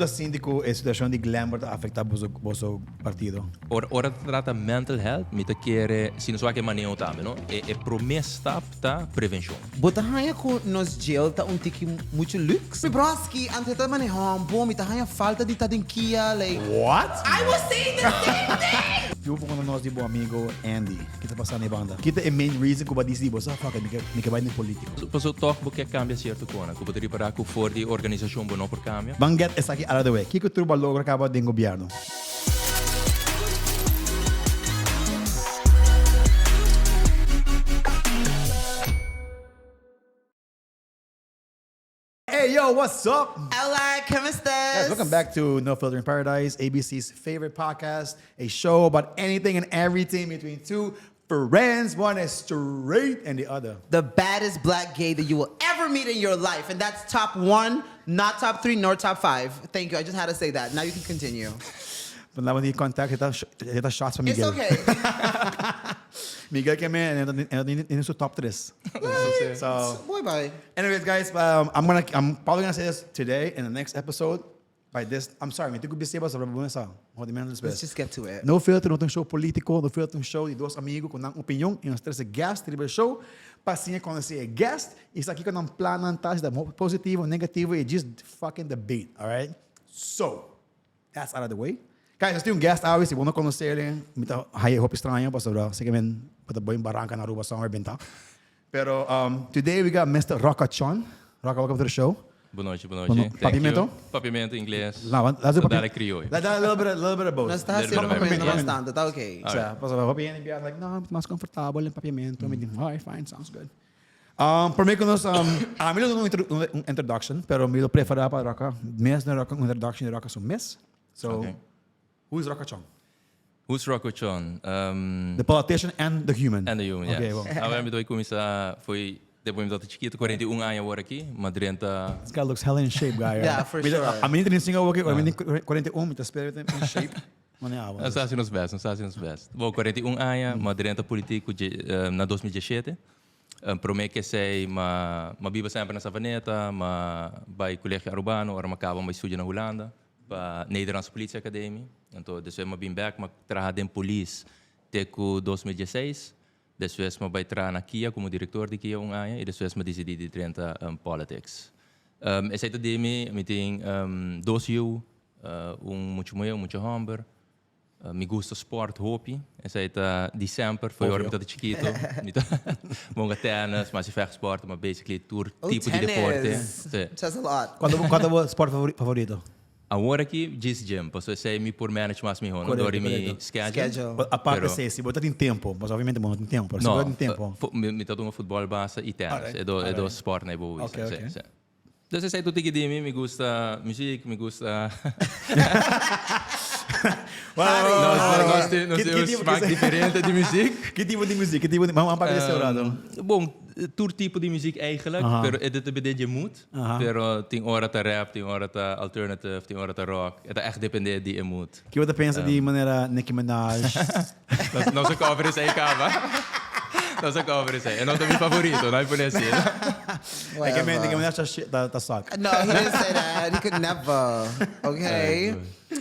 Ta sinti ku e situashon di Glenbor ta afektá boso boso partido? Ora ora ta trata mental health mi ta kere si nos wak e maneho tambe no e e prome stap ta prevenshon. Bo ta haña ku nos jail ta un tiki muchu luxe? Mi broski, antes ta maneha bon, mi ta haña falta di ta den kia, like. What? I was saying the same thing! Yu por konta nos di bo amigo Andy, ki ta pasa na e banda? Ki ta e main reason ku bo a disidi bo sa fuck it, mi ke mi ke bai den politico? Paso tòg bo ke kambia sierto kona ku bo ta ripará ku for di organisashon bo no por kambia. Ban get esaki out of the way. Kiko tur bo a logra kaba den gobierno? Hey yo, what's up? Hola, ¿cómo estás? Guys, welcome back to No Filter in Paradise, ABC's favorite podcast, a show about anything and everything between two friends. One is straight and the other. The baddest black gay that you will ever meet in your life. And that's top one, not top three, nor top five. Thank you. I just had to say that. Now you can continue. But now when you contact, hit a shots for Miguel. It's okay. Miguel ke me en su top tres. So, Boy, bye. Anyways, guys, I'm gonna I'm probably gonna say this today in the next episode. By this, I'm sorry, mi tin ku bis'é pasobra bo mester sa. Hopi menos despues. Let's just get to it. No Filter no ta un show politico, No Filter ta un show di dos amigo ku nan opinion i nos trese guest riba e show pa siña konosé e guest i sa kiko nan plannan ta, si ta positivo, negativo i just fucking debate, alright? So, that's out of the way. Guys, nos tin un guest awe, si bo no konosé el, mi ta haña hopi straño pasobra si ke men bo ta bai un baranka na Aruba somewhere benta. Pero today we got Mister Rocka Chon. Rocka, welcome to the show. Bon nochi, bon nochi. Thank you. Papiamento? Papiamento, ingles. No, let's do Dale crioyo. Let's do a little bit, a little bit of both. Nos ta haciendo papiamento bastante, ta okay. O sea, pasobra hopi hende bia like, no, mi ta mas comfortabel den papiamento. Mi di, alright, fine, sounds good. Prome cu nos, ami lo duna un introduction, pero mi lo prefera pa Rocka mes duna Rocka un introduction di Rocka su mes. So, Who is Rocka Chon? Who's Rocka Chon? The politician and the human. And the human, yes. Okay, bon. Awor mi ta cuminsa fo'i tempo mi tabata chikito, 41 aña awor aki, m'a drenta. This guy looks hella in shape, guy. Yeah, for sure. Ami ni 35 awor aki, ora mi tin 41, mi ta spera mi ta in shape. Mane awa. Nos ta haci nos best, nos ta haci nos best. Bon, 41 aña, m'a drenta politic na 2017. Prome k'esei m'a m'a biba semper na Savaneta, m'a bai Colegio Arubano, ora m'a caba m'a bai studia na Hulanda. Pa Nederlandse Politie Academie. Anto despues m'a bin bek, m'a traha den polis te ku 2016. Despues m'a bai traha na kia komo direktor di kia un aña i despues m'a disidí di drenta politics. Esei ta di mi, mi tin dos yu, un mucha muhé, un mucha hòmber. Mi gusta sport hopi, esei ta di semper, for ora mi tabata chikito. Mi ta hunga tennis, mi hasi vechtsport, ma basically tur tipo di deporte. Tennis! Says a lot. Cuál ta bo sport favorito? Awor aki djis gym, pasobra esei mi por manage mas miho, no? Dor di mi schedule. Aparte esei, si bo ta tin tempo, pasobra obviamente bo no tin tempo, pero si bo ta tin tempo. No, mi ta hunga futbol basta i tennis, e dos sportnan ei bo bisa. Si, si. Dus esei tur tiki di mi, mi gusta muziek, mi gusta Nos tin nos tin un smaak diferente di muziek. Ki tipo di muziek? Ki tipo di, vamos papia di esei un rato. Bon, tur tipo di muziek eigenlijk, pero e ta depende di e mood. Pero tin ora ta rap, tin ora ta alternative, tin ora ta rock. E ta echt depende di e mood. Ki bo ta pensa di manera Nicki Minaj? Nos a cover esei caba. Nos a cover esei. E no ta mi favorito, no hay pone así. E ke men, Nicki Minaj ta ta suck. No, he didn't say that. He could never. Okay.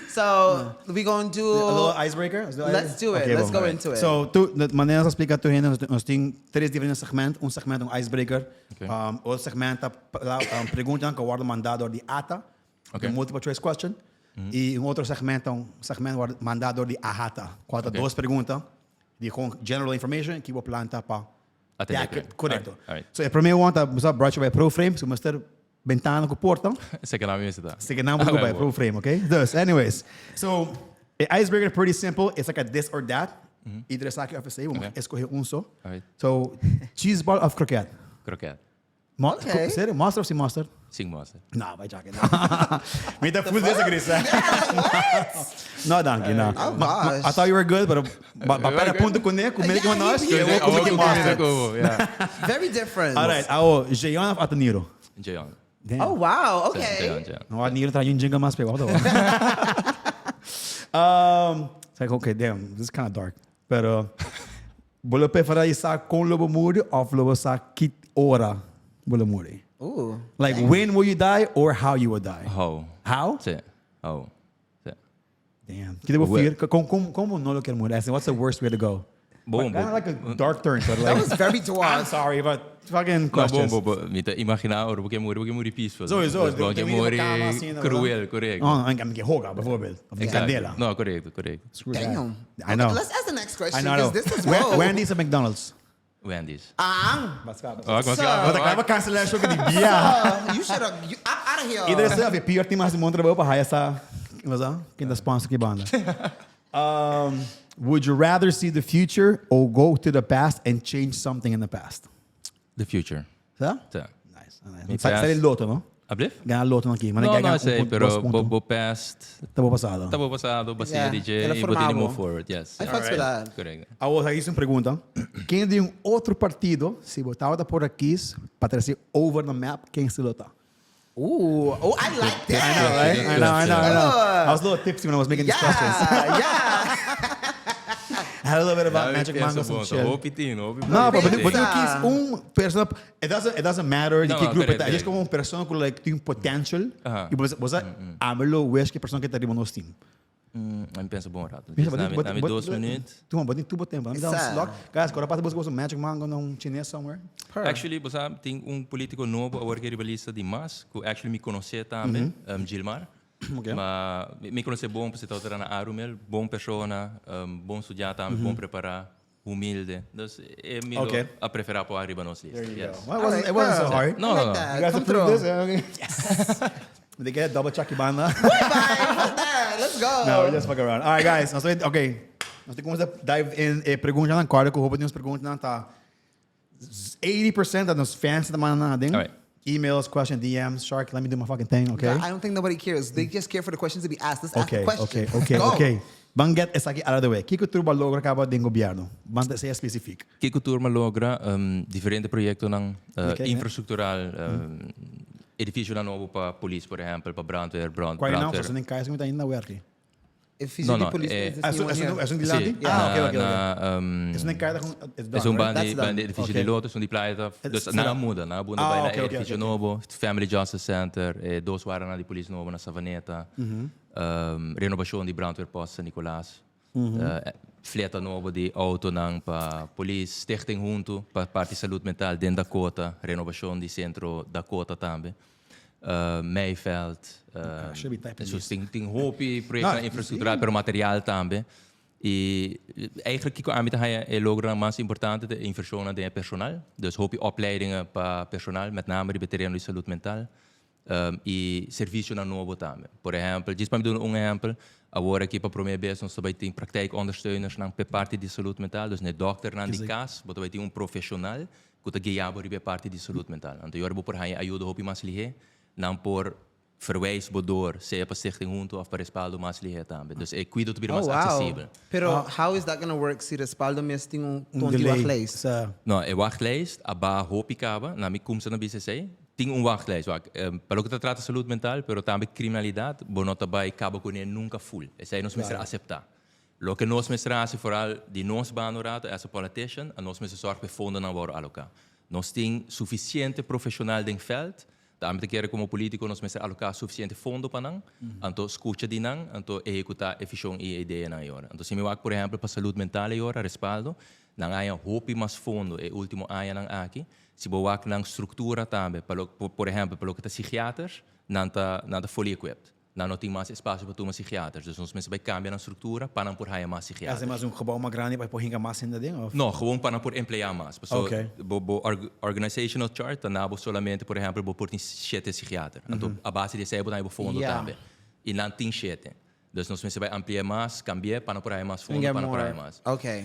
So, we gonna do A little icebreaker? Let's do it. Okay, Let's bon. go into it. So, tu, manera nos a splica tur hende, nos tin tres diferente segment. Un segment un icebreaker. Okay. Otro segment ta preguntanan cu a wordo manda door di ATA. Okay. Un multiple choice question. Y un otro segmento, un segmento word manda door di AHATA. Cual ta dos pregunta di gewoon general information ki bo planta pa Atende Ja, cu. correcto. Alright. So e prome one ta bo brought you by ProFrame, so mester bentana cu porta. Seke naam mester ta. Seke naam moet bij ProFrame, okay? Dus, anyways. So, e icebreaker is pretty simple. It's like a this or that. Iedere esaki of esey, bo mag escoge un so. Alright. So, cheeseball of kroket? Kroket. Mo Okay. Serio? Mustard of sin mustard? Sin mustard. No, bai chake. No. Mi ta full disagree, sa. No, danki, no. Oh, Ma- gosh. I thought you were good, pero ba ba pera punto kuné, ku mira ku nos, Yeah, eu vou comer Awor ku mustard. como, yeah. Very different. All right, awo, Jeon of Ateniro? Jeon. Damn. Oh, wow. Sí, Okay. Jeon, Jeon. No, Ateniro trae un jingle mas pegado. It's like, okay, damn, this is kind of dark. Pero, bo lo prefera di sa kon lo bo muri of lo bo sa ki ora bo lo muri? Ooh. Like, when will you die or how you will die? How. How? Sí. Oh. Si. Damn. Kiko bo fear? Con con con bo no lo kier muri? As in, what's the worst way to go? Bon, Kind of like a dark turn, but That like was very dark. I'm sorry, but fucking No, bon, questions. bo, bo, mi ta imagina ora bo ke muri, bo ke muri peaceful. Sowieso, Dus bo de- ke de muri kama asina, verdad? cruel, correcto. Oh, en mi ke hoga, bijvoorbeeld. Of Exacto. candela. No, correcto, correcto. Screw that. Damn. I know. Okay, let's ask the next I question. know. I know. Because this is Wen- whoa. Wendy's of McDonald's? Wendy's. Ah. Oh, So- Wat ik heb cancelar show di bia. You should have. I'm out of here. Iedereen zelf, je PR team has een trabou pa haya sa, wat dat? Kind sponsor ki banda. Would you rather see the future or go to the past and change something in the past? The future. Sa? Sa. Nice. Nice. Mi Sa past- sa loto, no? Alblief? Gana loto aki. Maar No, ik no, sei, pero bo, bo past, Ta bo pasado. ta bo pasado, bo Yeah, siña DJ el a y bo tin di forma move bo. forward, yes. I fucks with that. Correcto. Awor, aki un pregunta. Ken di un otro partido, si bo tabata por a kies pa trece over the map, ken si lo ta? Ooh, oh, I like that. I know, right? I know, I know, I know. I was a little tipsy when I was making these questions. Yeah. I had a little bit about Nou, Magic ik Mango penso some bon, shit. Hopi tin, hopi No, tin. pero bo Pensa. kies un persona, it doesn't matter di No, ki grupo correct, ta. Es correct. como un persona cu like tin potential. Y bo bo ami lo wish cu e persona cu ta riba nos team. Ami pensa bon rato. Bisa, Dame, dame 2 minuut. Tuma, bo tin tur bo tempo. Dame un Sa. slok. Guys, awor pasa busca un Magic Mango na un Chines somewhere. Actually, bo sabi, tin un politico nobo awor cu riba lista di MAS, cu actually mi conoce tambe, Gilmar. Ma mi conoce bon, pasobra e ta na Arumel, bon persona, bon studia tambe, bon prepara, humilde. Dus mi a prefera pa riba nos lista. There you Yes. go. Well, it wasn't so Alright, hard. No, I no, like no. that. You guys Come approve through. this? Yeah, okay. Yes. They get a double chucky banda. Bye. Fuck that. Let's go. No, we just fuck around. All right, guys. Nos, okay. Nos tin cu dive in e preguntanan cuadro cu hopi nos preguntanan ta 80% of nos fans ta manda den. All right. Emails, question, DMs, Shark, let me do my fucking thing, okay? I don't think nobody cares. They just care for the questions to be asked. Let's ask Okay, the questions. okay, Go. okay. Ban get esaki out of the way. Kiko tur bo a logra caba den gobierno? Ban sea specific. Kiko tur m'a logra diferente proyectonan infrastructural, edificionan nobo pa polis, por ehempel, pa brandweer, brand, Cual no, brandweer. so nen kaya sa ainda werk. Edificio No, di no, polis Ah, eso eso eso Si, dilanti? Ah, okay. na, Eso nen kaya con it's done, É um right? bandi, That's done. bandi edificio di Lotus, un di Playa. Dus na muda, na muda Ah, bai na edificio nobo, Family Justice Center, dos wardanan di polis nobo na Savaneta, renovacion di brandweerpost San Nicolas, fleta nobo di autonan pa polis, Stichting Hunto pa parti salud mental den Dakota, renovacion di centro Dakota tambe. Meiveld, Should be typing. Dus tin hopi proyecto No, infrastructural, pero material tambe. Y eigenlijk kiko ami ta haya e logro mas importante ta inversion den personal. Dus hopi opleidingen pa personal, met name di tereno di salud mental. Y servicionan nobo tambe. Por ehempel, djis pa mi duna un ehempel, awor aki pa prome bes nos tambe tin praktijkondersteuners na parti di salud mental, dus no dokternan di cas, ma tambe tin un profesional cu ta guia bo riba parti di salud mental. Anto, bo por haya ayudo hopi mas lihe, nan por verwijs bo door, sea pa Stichting Hunto of pa Respaldo mas lihe tambe. Dus e cuido ta bira Oh, mas wow. accesibel. Pero how is that gonna work si Respaldo mes tin un Un tonti delay. wachtlijst? Sa, No, e wachtlijst, a baha hopi caba, na mi cuminsa na BCC, tin un wachtlijst. Wak, pa loke ta trata salud mental, pero tambe criminalidad, bo no ta bay caba cu ne nunca full. Esey nos mester acepta. Loke nos mester haci vooral di nos banda rato, as a politician, a nos mester zorg pa fondonan wordo aloca. Nos tin suficiente profesional den veld, Daarom te kere como politico nos mester aloca suficiente fondo pa nan, anto scucha di nan, anto ehecuta e vision y ideanan ey ora. Anto si mi wak, por ehempel, pa salud mental ey ora, Respaldo, nan a haya hopi mas fondo e ultimo añanan aki. Si bo wak nan structura tambe, pa por ehempel, pa loke ta psikiaters, nan ta fully equipped. Nan no tin mas espacio pa tuma psikiaters. Dus nos mester bay cambia nan structura pa nan por haya mas psikiaters. Haci mas un gebouw mas grandi pa por hinca mas hende den, of? No, gewoon pa nan por emplea mas. So, bo organizational chart, ta bo solamente, por ehempel, bo por tin 7 psikiater. Anto, a base di esey bo ta fondo tambe. Y nan tin 7. Dus nos mester bay amplia mas, cambia pa nan por haya mas fondo, Get pa nan por more. haya mas.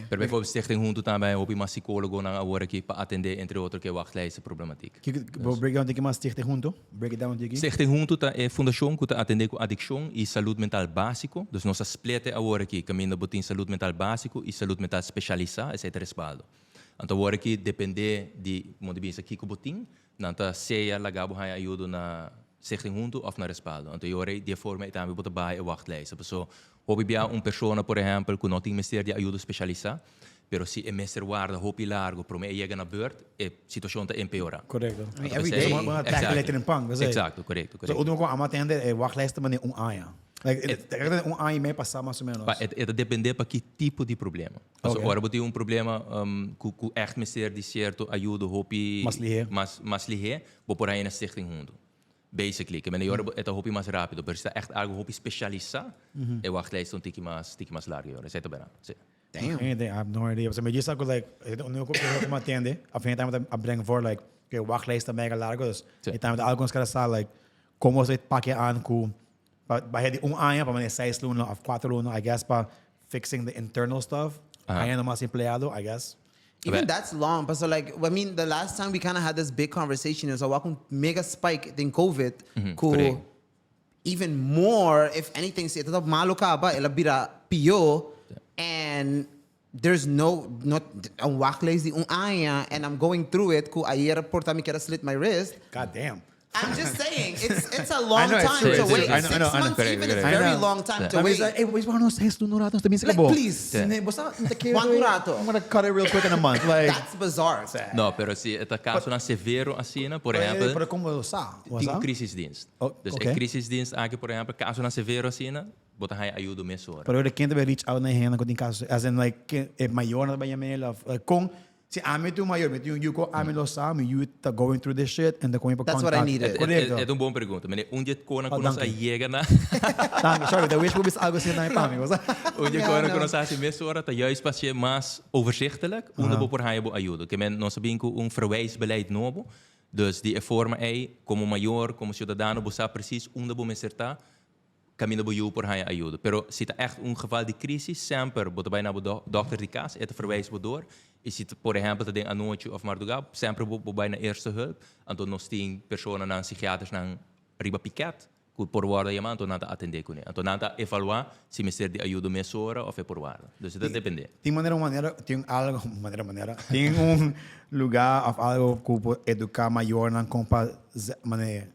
Pero bijvoorbeeld Stichting Hunto tambe, hopi mas psicologonan awor aki pa atende, entre otro, cu e wachtlijst problematiek. Kiko, break down tiki mas Stichting Hunto. Break it down tiki. Stichting Hunto ta e fundacion cu ta atende cu adiccion y salud mental basico. Dus nos a split awor aki, caminda bo tin salud mental basico y salud mental specialisa, esey ta Respaldo. Anto awor aki depende di modo di bisa kiko bo tin, nan ta sea laga bo haya ayudo na Stichting Hunto of na Respaldo. Anto e ora di forma tambe bo ta baha e wachtlijst. So, hopi bia un persona, por ehempel, cu no tin mester di ayudo specialisa, pero si e mester warda hopi largo, prome e yega na beurt, e situacion ta empeora. Correcto. I mean, every day. Exactly. Tackle it in pang. Exacto, correcto, So, correcto. ultimo cu m'a tende, e wachtlijst ta un aña. Like, e, un aña i mei pasá mas o menos. Pa, e ta dependé pa ki tipo di problema. Paso ora bo tin un problema ku ègt mester di sierto ayudo hopi Mas lihé. Mas lihé, bo por haña na Stichting Huntu. Basically, ke mende ora e ta hopi mas rápido, pero si ta ègt algu hopi spesialisá, e wachtlijst ta un tiki mas largu yora. Esei ta bèrdat, sí. Damn. Geen idee, I have no idea. Pasobra mi djis sa ku like, e ta úniko ku mi a tende, a fin e a brenga voor like, ku e wachtlijst ta mega largu, dus e tambe ta algu ku nos kere sa like, komo esei papia aan ku pa bahe di un aña pa mane 6 luna of 4 luna, I guess, pa fixing the internal stuff, hañando mas empleado, I guess. Even that's long. But so like, I mean, the last time we kind of had this big conversation, it was a mega spike in COVID. Ku even more, if anything, si tabata malo kaba, el a bira pió, and there's no, not een wachtlijst di un aña, and I'm going through it, ku ayera por ta mi kier a slit my wrist. God damn. I'm just saying, it's a long I know, it's time true, to it's wait. true. I know, I 6 know, I know. months even is I very know. long time to I mean, wait. it's like, hey, wees maar nog steeds doen rato, tenminste Like, bo. please. Nee, bo sa, te keer Cuantu rato? I'm gonna cut it real quick in a month. Like, That's bizarre. No, pero si e ta kasonan severo asina, por ehèmpel, Pero kon bo sa? Bo tin sa? un crisisdienst. Dus e crisisdienst aki, por ehèmpel, kasonan severo asina, bo ta haña ayudo mesora. Pero ken ta reach out na hende ku tin kaso, as in like, ken, e mayornan ta bai yama el of like, kon, si ami tin un mayor, mi tin un yu ku ami lo sa, mi yu ta going through this shit and ta kon pa That's what I contact. needed. Korekto. E ta un bon pregunta. Mene, un di e konan Oh, ku nos a danki. yega na Danki, sorry, the wish bo bisa algo asina tambe pa mi, bo sa. Un di e Ja, konan ku no. nos a hasi mesora ta juist pa hasié mas overzichtelijk, unda bo por haña bo ayudo. Ke men nos a bin ku un verwijsbeleid nobo, dus di e forma ei, komo mayor, komo siudadano, bo sa presis unda bo mester ta, kaminda bo yu por haña ayudo. Pero si ta ègt un geval di krísis, semper bo ta bai na bo dòkter di kas, e ta verwijs bo dor. I si ta, por ehèmpel, ta den anochi òf mardugá, semper bo bai na eerste hulp. Anto nos tin personanan, psikiatersnan riba piket, ku por wòrdu yamá, anto nan ta atendé kuné. Anto nan ta evaluá si mester di ayudo mesora òf e por warda. Dus e ta dependé. Tin manera un manera, tin algo, manera manera, tin un lugá òf algo ku por eduká mayornan kon pa manera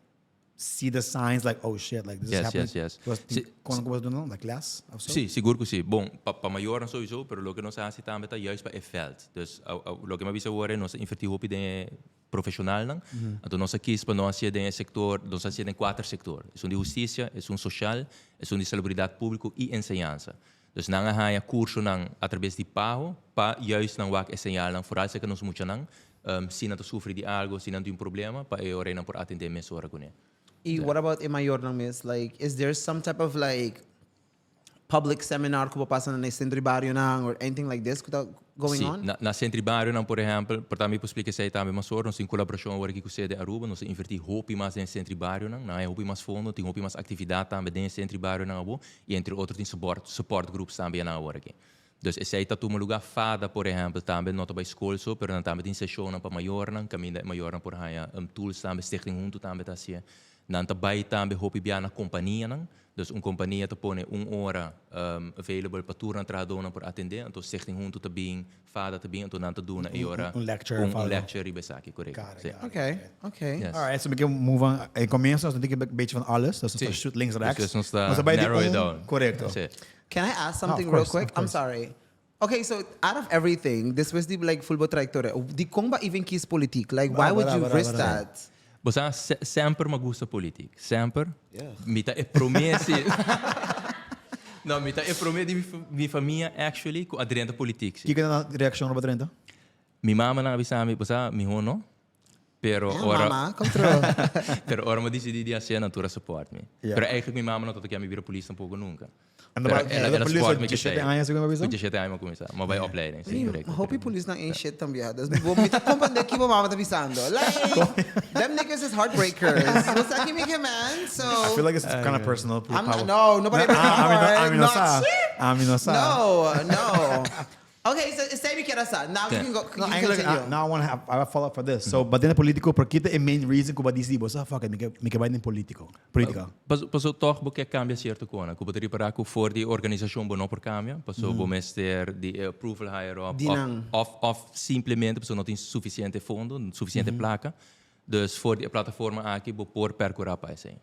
see the signs like, oh shit, like this is happening? Yes. Was Si, kon ku bo duna like les of so? Sí, sigur ku sí. Bon, pa mayornan sowieso, pero loke nos a hasi tambe ta juist pa e veld. Dus loke mi a bisa awor, nos a invertí hopi den e profeshonalnan. Anto nos a kis pa no hasié den e sektor, nos a hasié den kuater sektor. Esun di hustisia, esun soshal, esun di salubridat públiko i enseñansa. Dus nan a haña kursonan atrabes di PAHO pa juist nan wak e señalnan, foral serka nos muchanan, si nan ta sufri di algo, si nan tin un problema, pa e ora ei nan por atendé mesora kuné. I what about e mayornan mes? Like, is there some type of like public seminar ku bo pasa na e sentro di barionan or anything like this ku ta going Sí, on? na sentro di barionan, por ehèmpel, por ta mi por splika esei tambe mas ora, nos tin kolaborashon awor aki ku Sede Aruba, nos a invertí hopi mas den e sentro di barionan, nan hay hopi mas fondo, tin hopi mas aktividat tambe den e sentro di barionan awor, i entre otro tin support groups tambe nan awor aki. Dus esei ta tuma lugá. FADA, por ehèmpel, tambe no ta bai skol so, pero nan tambe tin seshonnan pa mayornan, kaminda e mayornan por haña tools tambe. Stichting Huntu tambe ta hasié. Nan ta bai tambe hopi bia na kompanianan. Dus un kompania ta pone un ora available pa tur nan trahadónan por atendé. Anto Stichting Huntu ta bin, FADA ta bin, anto nan ta duna e ora Un lecture un of algo. Lecture riba esaki, korekto. Got it, Sí. got it. Okay. Yes. Alright, so we can move on. E comienso nos tin een beetje van alles. Dus nos shoot links, rechts. Dus nos ta Nos bij die narrow it down. Correcto. Sí. Can I ask something Of real course, quick? of I'm course. sorry. Okay, so out of everything, this was the like full trajectory. Di kon b'a even kies politiek? Like, why would you risk that? Bo sa, semper m'a gusta politiek. Semper. Mi ta e promé si. No, mi ta e promé di mi famia actually ku a drenta politiek. Si. Kiko ta reakshon riba drenta? Mi mama nan a bisa mi, bo sa, mihó no. Pero ora Mama, come through. Pero ora mi disidí di hasié, nan tur a support mi. Pero eigenlijk mi mama no tabata kier mi bira polis tampoco nunca. En Pero el a polis support mi 17 kesei. aña, segun mi a bisa? Ku 17 aña mi a kuminsá. Mi a bai opleiding, sí, korekto. Hopi polisnan ain't shit también. Dus mi ta comprende kiko mama ta bisando. Like, them niggas is heartbreakers. Bo sa ki mi ke man? So I feel like it's kind of personal. I'm not, no, nobody Ah, ami no not sa. shit. Ami no sa. No. Okay, so esei mi kier sa. Now you can go, No, you can eigenlijk, continue. Now I want to have, I have a follow up for this. So, but den politico, por kiko ta e main reason ku bo a disidi, bo sa, fuck it, mi ke bai den politico, politica? Paso toch bo ke kambia sierto kona. Ku bo ta ripará ku for di organisashon bo no por kambia. Paso bo mester di e approval higher up. Di nan. Of simplemente paso no tin sufisiente fondo, sufisiente plaka. Dus for di e plataforma aki bo por perkurá pa esei.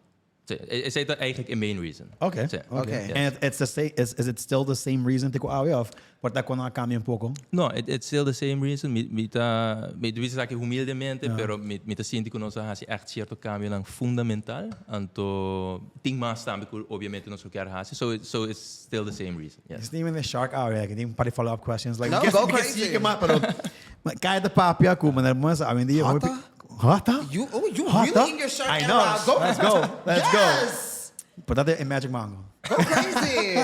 Si, esey ta eigenlijk e main reason. Okay. Si. Okay. And it's the same, is it still the same reason te cu awe of por ta cu nan a cambia un poco? No, it's still the same reason. Mi ta, mi ta bisa esaki humildemente, pero mi ta sinti cu nos a haci echt cierto cambionan fundamental. Anto tin mas tambe cu obviamente nos lo kier haci. So it's still the same reason, yes. It's even the shark awe, like, tin un par di follow up questions. Like, No, go crazy. Sigue mas, pero caya ta papia cu manera muestra awendia hopi. Hot? Hot? You, oh, you Hot? really in your shirt I era. know. Go. Let's go. Let's go. Yes. Por dat e magic mango. Go crazy.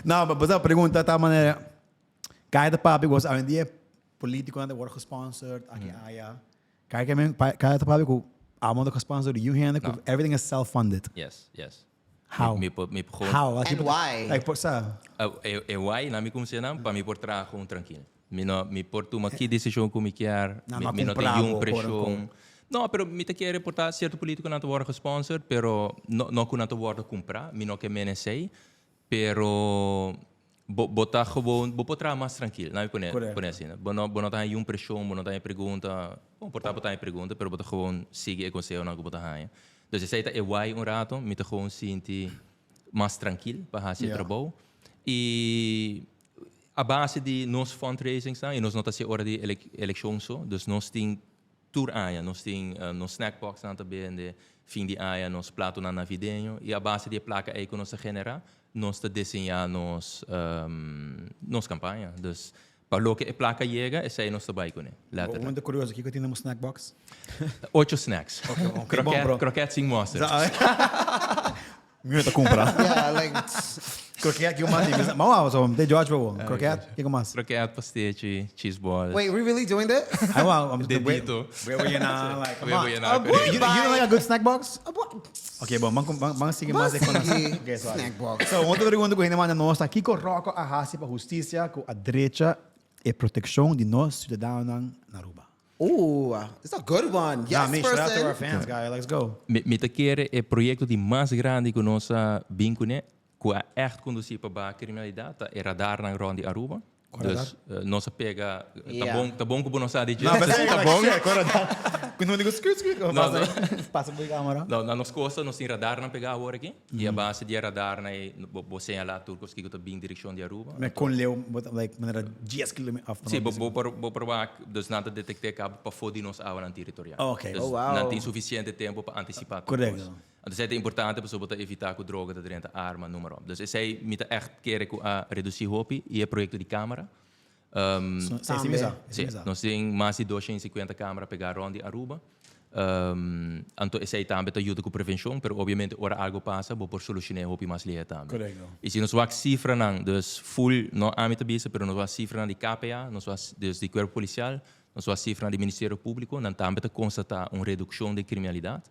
No, maar basta pregunta ta manera. Kaya ta papi was awendia politico nan ta word gesponsord aki aya. Kaya ke men kaya ta papi ku amo ta gesponsord you hende ku everything is self funded. Yes. How? Mi por gewoon. How? Like, And why? Like por sa. E why na mi kumsa nan pa mi por traha gewoon trankil. Mi no mi por tuma ki desishon ku mi kier. No, Mi no mi no tin kumpra yun bo, quote preshon. unquote. No, pero mi ta kere por ta sierto politiconan ta wòrdu gesponsord, pero no no ku nan ta wòrdu kumprá. Mi no ke mene esei. Pero bo bo ta gewoon bo por traha mas trankil. Laat mi pone Correcto. pone asina. Bo no bo no ta haña yun preshon, bo no ta haña pregunta. Bon, por ta bo ta haña pregunta, pero bo ta gewoon sigui e konsehonan ku bo ta haña. Dus esei ta e why un rato. Mi ta gewoon sinti mas trankil pa hasi e trabou. I a base di nos fundraisingsnan, i nos no ta hasi ora di elekshon so, dus nos tin tur aña, nos tin nos snackboxnan ta bende, fin di aña nos platonan navideño, i a base di e plaka ei ku nos ta generá, nos ta diseñá nos nos kampaña. Dus pa loke e plaka yega, esei nos ta bai kuné, letterlijk. Bo ta kurioso, kiko tin den bo snackbox? Ocho snacks. Ok, ok, bon bro. Kroket sin mosterd. Mi no ta cumpra. Yeah, like. Kroket, kiko mas tin? Mas wou, so, de George pa bo. Kroket, kiko mas? Kroket, pastechi, cheese balls. Wait, we really doing this? Ay, wou, I'm Dedito. Where were you now? Like, come Where on. were you now? You don't like a good snack box? Ah, boy. Ok, bon, ban, ban, ban sigui mas Ban e konos. sigui. Ok, sorry. Snack box. So, otro pregunta ku hende manda nos ta, kiko Rocco a hasi pa hustisia ku a drecha e protekshon di nos siudadanonan na Aruba? Ooh, it's a good one. Yes, Nah, me, shout out to our person. fans, guy. Let's go. Mi ta kere e proyecto di mas grandi cu nos a bin cune, cu a echt conduci pa baha criminalidad, ta e radarnan rond di Aruba. Cua radar? Dus nos a pega, ta Yeah. bon, ta bon cu bo no sa di dje. No, pensé Ta bon. shit, cua radar? Cu no digo skrut, skrut. No, Pasa, pasa por camera. No, na nos costa nos tin radarnan pega awor aki. Y a base di e radarnan ey bo señala tur cos kico ta bin direccion di Aruba. Me con leu, bo ta like manera 10 kilometer af. Sí, bo por bo por wak, dus nan ta detecte cabo pafó di nos awanan territorial. Ok. Dus Oh, wow. nan tin suficiente tempo pa anticipa tur Correcto. cos. Anto esey ta importante pasobra bo ta evita cu droga ta drenta, arma, noem maar op. Dus esey mi ta echt kere cu a reduci hopi y e proyecto di camera. Sí, sí, mi sa. Sí, nos tin mas di 250 camera pegá rond di Aruba. Anto esei tambe ta yuda ku prevenshon, pero obviamente ora algo pasa bo por solushoné hopi mas lihe tambe. Korekto. I si nos wak sifranan, dus full no ami ta bisa, pero nos wak sifranan di KPA, nos wak dus di Kuerpo Polisial, nos wak sifranan di Ministerio Públiko, nan tambe ta konstatá un redukshon den kriminalidat.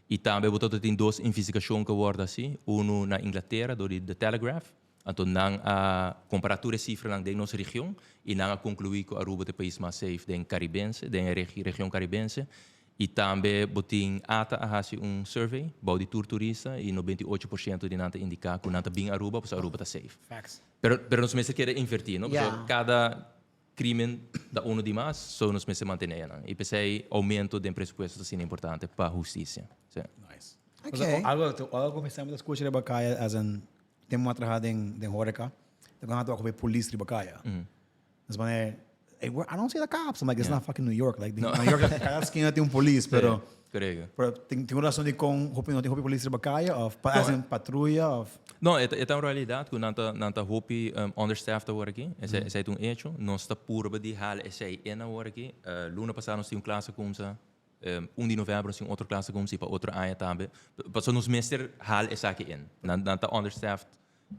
I tambe bo ta tin dos investigashon ku a wòrdu hasi, unu na Inglatera dor di The Telegraph, Anto nan a compara tur e cifranan den nos region y nan a conclui cu Aruba ta e pais mas safe den Caribense, den e region Caribense. Y tambe bo tin ata a haci un survey bou di tur turista y 98% di nan ta indica cu nan ta bin Aruba pasobra Aruba ta safe. Facts. Pero, pero nos mester keda inverti, no? Pasobra cada crimen ta uno di mas, so nos mester mantene enan. Y p'esey aumento den presupuesto ta asina importante pa husticia. Sí. Nice. Okay. Algo, algo cu mi semper ta scucha riba caya as in Tempo mi a traha den den horeca, ta con a toca cu e polis riba caya. Nos manera, hey, where, I don't see the cops. I'm like, it's not fucking New York. Like, no. New York, cada esquina tin un polis, pero... Correcto. Pero tin, tin un razón di con hopi no tin hopi polis riba caya of pa, as in patrulla of... No, e ta un realidad cu nan ta, nan ta hopi understaffed awor aki. Esey, esey ta un hecho. Nos ta purba di hala esey in awor aki. Luna pasa nos tin un clase cumsa. Un di november nos tin otro klas ta kumsi pa otro aña tambe. Pasobra nos mester hal esaki in. Nan nan ta understaffed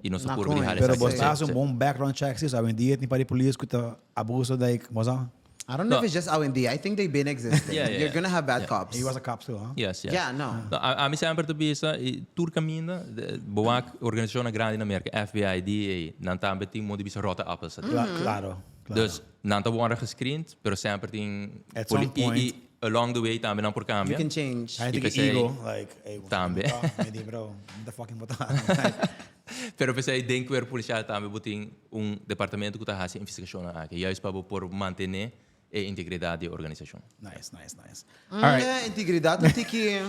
y nos ta purba di hal Pero esaki bo in. ta haci un bon background check si, so awendia tin par di polis cu ta abuso like, bo sa? I don't know if it's just awendia. I think they've been existing. You're gonna have bad cops. He was a cop too, huh? Yes, yes. Yeah, no. No, ami semper ta bisa, tur caminda, bo wak organisacionnan grandi na Merca, FBI, DEA, nan tambe tin modo di bisa rotte appels. Claro. Claro. Dus nan ta wòrdu gescreend, pero semper tin At some i, point. i along the way tambe nan por cambia. You can change. Hay I gente que p'esei ego, like, hey, Tambe. Mi di, bro, mi ta fucking botá. Pero p'esei den cuerpo policial tambe bo tin un departamento cu ta haci investigacionnan aki, juist pa bo por mantene e integridad di e organisacion. Nice, nice, nice. All right. Integridad no tiki.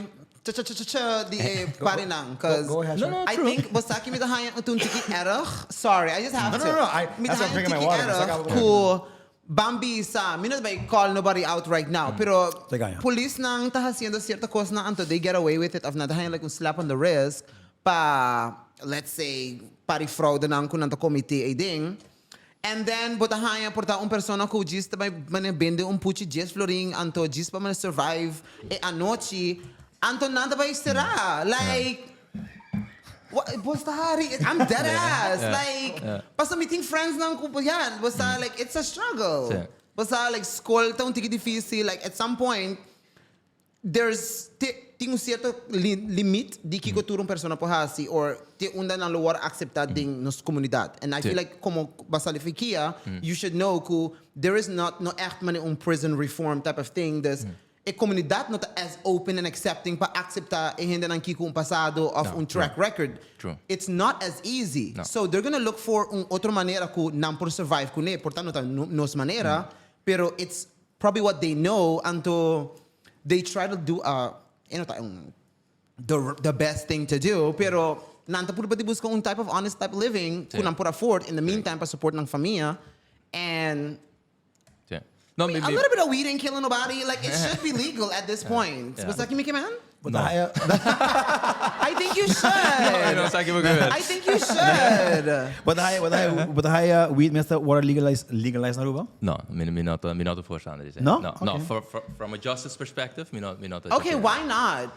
Cha cha cha cha cha di e parinan. Cause Go ahead, No, sir. no, I true. think bo sa ki mi ta haña un tiki erg. Sorry, I just have No, to. no, no, I- Mi ta that's why I'm haña un drinking my tiki water, erg sa ka- ku ban bisa. Mi no ta bai call nobody out right now, pero Te gaña. polisnan ta haciendo cierto cosnan anto they get away with it of nan ta haña like un slap on the wrist pa let's say pari fraudenan ku nan ta comete ei den. And then bo ta haña por ta un persona ku djis ta bai mane bende un puchi djes florin anto djis pa mane survive e anochi anto nan ta bai sera like wa bo sta hari I'm dead ass like pasobra mi tin friends nan ku ya bo sa like it's a struggle bo sa like skol ta un tiki dificil like at some point There's te tin un cierto limit di kico tur un persona por haci or te unda nan lo word acepta den nos comunidad. And I feel like como bo sali for kia, you should know cu there is not no echt manera un prison reform type of thing. Dus e comunidad no ta as open and accepting pa acepta e hendenan ki cu un pasado of un track record. It's not as easy. So they're gonna look for un otro manera cu nan por survive cune. Por ta no ta nos manera, pero it's Probably what they know anto they try to do a e no ta un the the best thing to do pero nan ta purba di busca un type of honest type of living cu nan por afford in the meantime pa support nan famia and Sí. No, mi, a mi, little bit of weed ain't killing nobody like it should be legal at this point. Yeah. Bo sa ki mi ke man? Bo ta haya. I think you should. No, sa ki bo ke men. I think you should. Bo ta haya, bo ta haya, bo ta haya weed mester worde legalized, legalized na Aruba? No, mi, mi no ta, mi no ta voorstander di esei. No? No, no, Okay. for, for, from a justice perspective, mi no, mi no ta. Okay, why not?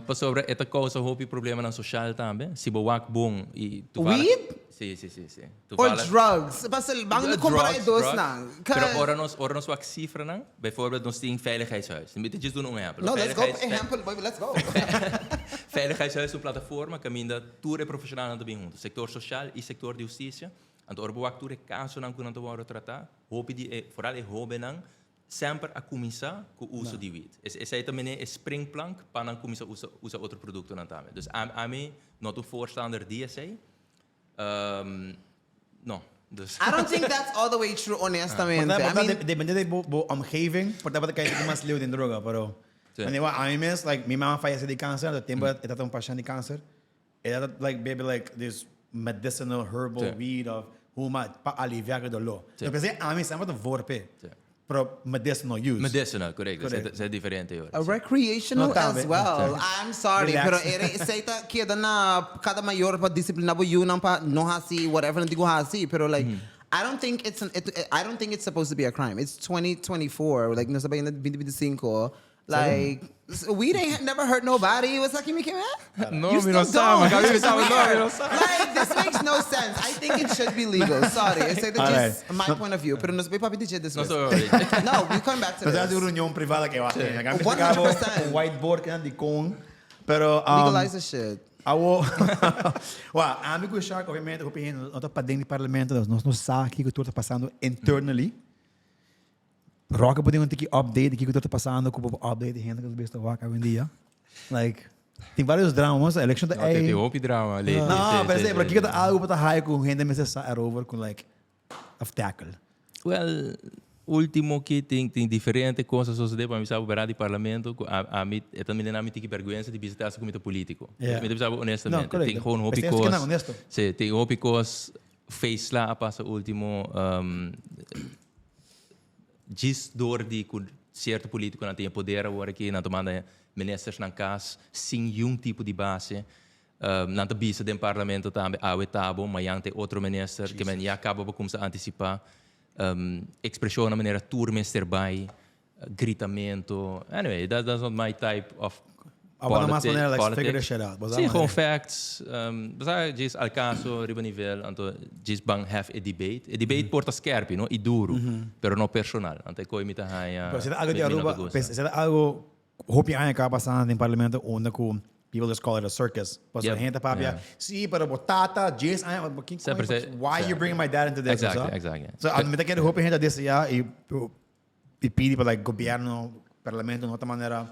Pasobra e ta causa hopi problemanan social tambe. Si bo wak bon y toevallig. Weed? Si, si, si, si. Or Toevallig. drugs? Pasobra ban Drugs, compara e dos drugs. nan. Pero ora nos, ora nos wak cifranan, Bijvoorbeeld, nos tin Veiligheidshuis. Mi ta djis duna un ehempel. No, let's go. Veiligheids- Ehempel, baby, let's go. Veiligheidshuis ta un plataforma kaminda tur e profeshonalnan ta bin huntu, sektor sosial i sektor di hustisia. Anto ora bo wak tur e kasonan ku nan ta wòrdu tratá, hopi di e, foral e hóbennan, semper a kuminsá ku uso di wit. Es esei ta mene e springplank pa nan kuminsá usa usa otro produktonan tambe. Dus ami ami no ta un voorstander di esei. No, dus. I don't think that's all the way true honestamente. Por I mean, depende di bo bo omgeving, por ta kai tiki mas leu den droga, pero Sí. Wanneer wa ami mes, like mi mama fallece di cancer, anto tempo e tata un pashent di cancer, e tata like bebe like this medicinal herbal Sí. weed of huma pa alivia e dolor. Sí. No pensé ami semper ta voor p'e. Sí. Pero medicinal use. Medicinal, correcto. Correcto. Esei ta diferente hoor. A recreational No, tambe. as well. I'm sorry, Relax. pero ere esei ta keda na cada mayor pa disciplina bo yunan pa no haci whatever nan tin cu haci, pero like I don't think it's an it, I don't think it's supposed to be a crime. It's 2024, like nos ta bay na 2025. Like, weed ain't never hurt nobody. What's that, Kimi Kimi? No, You mi no still sa, don't, ma which mi is sa, no, mi weird. no sa. Like, this makes no sense. I think it should be legal. Sorry. Esei ta All just right. my point of view. Pero nos bay papia di dje No despues. so, No, we come back to Nos hace this. un reunion privada que va. 100%. Un whiteboard que di con. Pero Legalize the shit. Awo, wa, ami cu Shark, obviamente, hopi hende no ta paden di parlamento, dus nos no sa kico tur ta pasando internally. Roque por tin un tiki update di kiko tur ta pasando ku bo por update di hende ku ta bista wak awendia. Like, tin varios dramas, election ta No, tin ei. tin hopi drama lately. No, Sí, pero sí, sí, pero sí, kiko ta sí. algo ku ta haya ku hende mester sa erover ku like of tackle. Well, ultimo ki tin tin diferente kos a sosode pa mi sa bo bera di parlamento ku a ami e ta mira na mi tiki berguensa di bisa te hasta ku mi ta politico. Yeah. Mi ta bisa bo No, honestamente. correcto. Tin gewoon hopi Esei kos. nan honesto. Sí, tin hopi kos feestla a pasa ultimo um, Djis dor di ku sierto politikonan tin e poder awor aki, nan ta manda ministersnan kas sin yun tipo di base. Nan ta bisa den parlamento tambe awe ta bo, mayan ta e otro minister, ke men ya kaba pa kumsa antisipá. Ekspreshonnan manera tur mester bai, gritamento. Anyway, that that's not my type of Abo na mas politi- manera like figure politics. this shit out. Bo sa Sí, gewoon manera. facts. Bo sa djis al caso riba nivel, anto djis ban have e debate. E debate por ta skerpi, no? I duru, pero no personal. Anto e koe mi ta haña, Pero si ta algo mi, di mi no ta Aruba, gusta. si ta algo hopi aña caba pasando den parlamento unda cu people just call it a circus. Pasobra Yep, hende ta papia, yeah. sí, pero bo tata, djes aña, bo kin Semper coño, se- why you se- bringing my dad into this? Exactly, bo sa? exactly. So, a mi ta kere hopi hende a desea y y pidi pa like gobierno, parlamento, na otro manera.